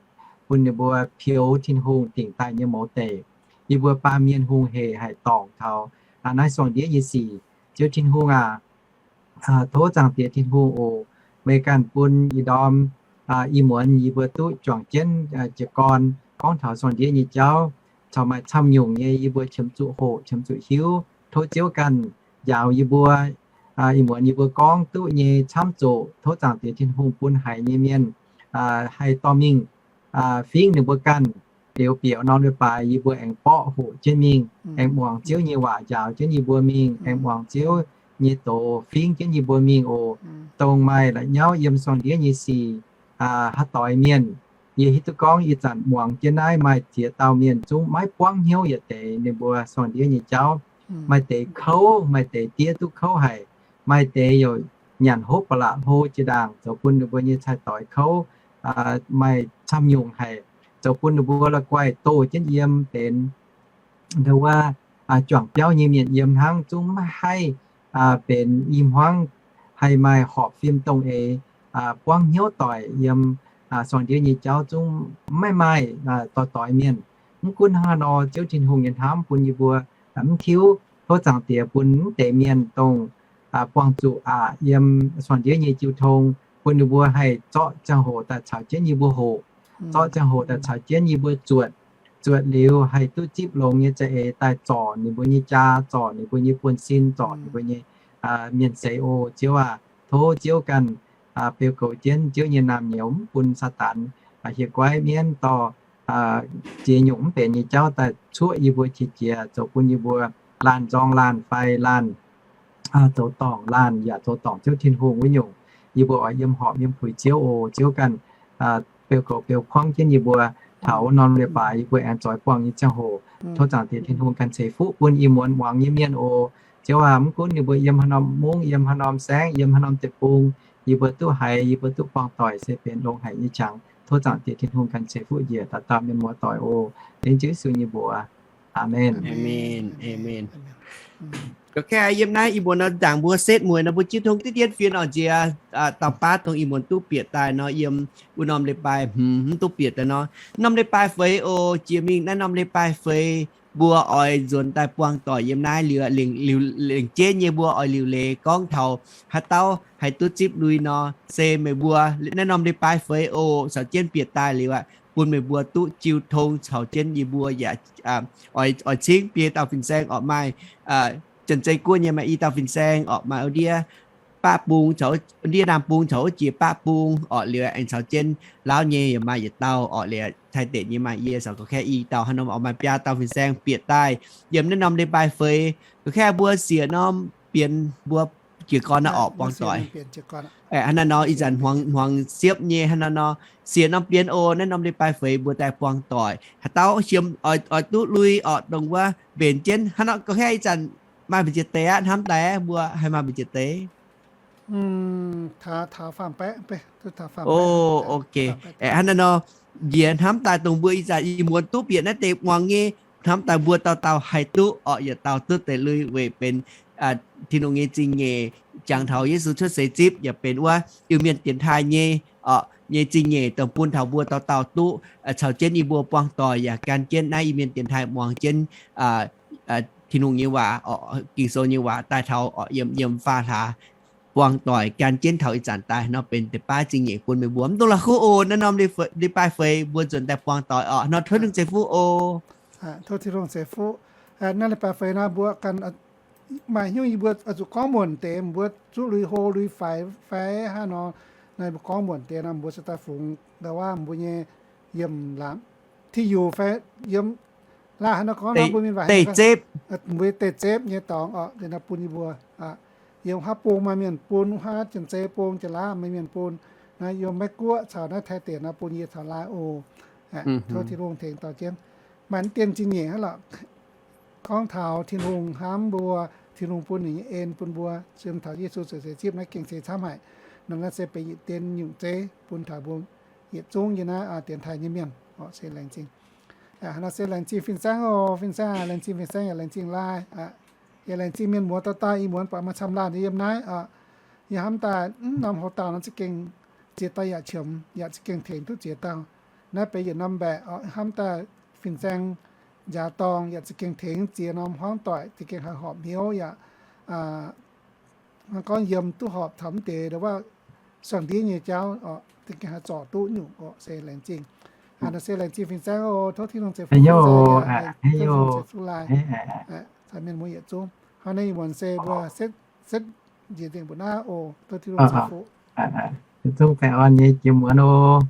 bun ninh mbuo peux Tin-Hungh dingc daaih nyei mouz deic. Yie mbuo baamh mienh hungh hec haic dorngc taux naaiv suangx ndiev nyei sic. Ziouv Tin-Hungh aac, tov Zaangc Diex Tin-Hungh oc, meih ganh bun ih ndorm ih muonz yie mbuo duqv juangc jienv jiez gorn gorngv taux suangx ndiev nyei jauv, caux maaih camv nyungc nyei yie mbuo qiemx zuqc hoqc, qiemx zuqc hiuv. Tov Ziouv ganh njaaux yie mbuo ih muonz yie mbuo gorngv duqv nyei camv zoqc. Tov Zaangc Diex Tin-Hungh bun haiz nyei mienh haih dorh mingh fingv ninh mbuo ganh. Liuz bieqc norm leiz-baaix yie mbuo aengx borqv hoqc jienv mingh, aengx muangx Ziouv nyei waac njaaux jienv yie mbuo mingh, aengx muangx Ziouv nyei doz fingv jienv yie mbuo mingh oc. Dongh maaih la'nyauv yiem suangx ndiev nyei sic, haaix doix mienh, yie hiuv duqv gorngv ih zanc muangx jienv naaiv maaih ziex dauh mienh zungv maiv buangv hnyouv yietc deix ninh mbuo suangx ndiev nyei jauv. Maaih deix kouv, maaih deix diev duqv kouv haic, maaih deix youc nyanc hopv ba'laqc hlo jiex ndaangc, zoux bun ninh mbuo nyei cai-doix kouv, maaih camv nyungc haic, zoux bun ninh mbuo la'guaih doh jienv yiem benx ndo wuov juangc biauv nyei mienh yiem hnangv, zungv maiv haih benx i hmuangv haih maaih horpc fim dongh eix buangv hnyouv doic yiem suangx ndiev nyei jauv zungv maiv maaih doix-doix mienh. Mv gunv hnangv haaix nor, Ziouv Tin-Hungh nyei hnamv bun yie mbuo mv tiuv. Tov Zaangc Diex bun mv deix mienh dongh buangh zuqc aqc yiem suangx ndiev nyei jiu tong, bun ninh mbuo haih zorqv ziangh hoc daaih caux jienv yie mbuo hoqc, zorqv ziangh hoc daaih caux jienv yie mbuo zuotc, zuotc liuz haih duqv zipv longx nyei za'eix daaih zorc ninh mbuo nyei jaa, zorc ninh mbuo nyei buonv-sin, zorc ninh mbuo nyei mienh seix oc. Ziouv aac, tov Ziouv ganh beu goux jienv Ziouv nyei naamh nyouz, mv bun Saadaan hieh guaiv mienv dorh ziex nyungc mv benx nyei jauv daaih cuoqv yie mbuo qiex jiez, zoux bun yie mbuo laanh nzorng laanh fai laanh zoux dorngc laanh yaac zoux dorngc Ziouv Tin-Hungh wuov nyungc. Yie mbuo oix yiem horpc yiem puix Ziouv oc. Ziouv ganh beu goux beu kuangv jienv yie mbuo taux wuov norm leiz-baaix yie mbuo aengx zoix buangh nyei ziangh hoc. Tov Zaangc Diex Tin-Hungh ganh ceix fuqv bun ih muonz muangx nyei mienh oc. Ziouv aac, mv gunv ninh mbuo yiem haaix norm mungv, yiem haaix norm saengv, yiem haaix norm deic-bung, yie mbuo duqv haiz, yie mbuo duqv buangh doic se benx longx haic nyei qangx. Tov Zaangc Diex Tin-Hungh ganh ceix fuqv njiec dauh dauh mienh muoz-doic oc. Laengz Ziouv Yesu nyei mbuox. Aamen. Gorngv yiem naaiv ih muonz nor, nzaangc mbuo setv mueiz nor, mbuo jiu tong diqv dien fienx oc nziex dauh baav dongh ih muonz duqv bieqc daaih nor, yiem wuov norm leiz-baaix hmz mv duqv bieqc daaih nor. Norm leiz-baaix feix oc, jiex mingh naaiv norm leiz-baaix feix mbuo oix nzuonx daaih buangh doic yiem naaiv liuz, lengc jeiv nyei mbuo oix liuc leiz gorngv taux haaix dauh haih duqv zipv lui nor, se meih mbuo naaiv norm leiz-baaix feix oc caux jienv bieqc daaih liuz aqv, bun meih mbuo duqv jiu tong caux jienv yie mbuo yaac oix cingv biei dauh fin-saeng orqc, maaih Janx-Zei Guoqv nyei maaih i dauh fin-saeng orqc, maaih wuov ndiev baqv bung, ndiev naamh bung caux wuov jiex baqv bung orqc, liuz aengx caux jienv Laauv nyei yaac maaih yietc dauh orqc, liuz Taiv-Deic nyei maaih yie caux gorqv-kaeqv i dauh, haaix norm orqc maaih biaa dauh fin-saeng bieqc daaih yiem naaiv norm leiz-baaix feix. Gorqv-kaeqv mbuo siec norm bienx mbuo jiez gorn naaiv orqc buangh doic. Hnangv naaiv nor ih zanc hmuangx siepv nyei hnangv naaiv nor, siec norm bienx oc, naaiv norm leiz-baaix feix mbuo daaih buangh doic. Haaix dauh siemx oix duqv lui orqc, dongh wuov mbenc jienv hnangv nor. Gorqv-kaeqv ih zanc maaih mbu'ziex deix aqv, hnamv daaih mbuo haih maaih mbu'ziex deix. Ok, hnangv naaiv nor, njiec hnamv daaih dongh mbuo ih zanc ih muonz duqv bieqc naaiv deix muangx nyei, hnamv daaih mbuo dauh dauh haih duqv orqc, yietc dauh duqv deix lui weic benx Tin-Hungh nyei zingh nyeic, jangx taux Yesu cuotv seix zipv yaac benx wuov Iu-Mienh dienx taaih nyei orqc, nyei zingh nyeic dongh bun taux mbuo dauh dauh duqv caux jienv yie mbuo buangh doic yaac gan jienv naaiv Iu-Mienh dienx taaih muangx jienv Tin-Hungh nyei waac orqc, Ging-Sou nyei waac daaih taux orqc, yiem yiem faah hlaax buangh doic gan jienv taux ih zanc daaih nor benx deix baav zingh nyeic bun meih mbuo. Mv dungx la'kuqv oc. Naaiv norm leiz-baaix feix mbuo nzuonx daaih buangh doic oc. Nor tov Tin-Hungh ceix fuqv oc. Tov Tin-Hungh ceix fuqv. Naaiv leiz-baaix feix nor mbuo ganh maaih hnyouv yie mbuo oix zuqc gorngv muonc deix, mbuo zuqv lui-hlo lui-faix fai hnangv nor, naaiv mbuo gorngv muonc deix nor mbuo se daaih fungx ndau wuov mbuo nyei yiem laangz, ti yuc fai yiem laaih hnangv nor gorngv nor mbuo mienh waac deic zepv, mbuo deic zepv nyei dorngx oc, nor bun yie mbuo yiem haav bung maaih mienh bun, haav janx-zei bung, janx-laauv maaih mienh bun, naaiv yiem Meiv-Guoqv caux naaiv Taiv deic nor bun yie caux laai oc. Tov Tin-Hungh tengx dorh jienv. Maaih mv dien zingh nyeic hnangv lorqc. Gorngv taux Tin-Hungh hnamv mbuo, Tin-Hungh bun ninh nyei en bun mbuo, yiem taux Yesu ziouc seix zipv naaiv gengh ceix camv haic. Nor naaiv se benx yietc dien nyungc zeiv bun taux mbuo yietc zungv yiem naaiv dienx taaih nyei mienh oc. Se laengz zingh. Nor se laengz zingh fin-saeng oc, fin-saeng, laengz zingh fin-saeng yaac laengz zingh laai. Yaac laengz zingh mienh muoz dauh dauh ih muonz buatc maaih camv laanh nyei yiem naaiv oc. Yie hnamv daaih mv norm houx dauh nor za'gengh ziex dauh yaac qiemx, yaac za'gengh tengx duqv ziex dauh. Naaiv benx yietc norm mbaeqc oc. Hnamv daaih fin-saeng njaaux dorngh yaac za'gengh tengx ziex norm hmuangv doic za'gengh haih horpc hnyouv yaac gorngv yiem duqv horpc taux mv deix ndau wuov suangx ndiev nyei jauv oc, za'gengh haih zorc duqv nyungc oc. Se laengz zingh. Nor se laengz zingh fin-saeng oc. Tov Tin-Hungh ceix fuqv, tov Tin-Hungh ceix fuqv laai caux mienh muoz yietc zungv. Hnangv naaiv ih muonz se mbuo setv, setv njiec nzengc mbuo naaiv oc. Tov Tin-Hungh ceix fuqv. Yietc zungv baengh orn nyei jiex muonz oc.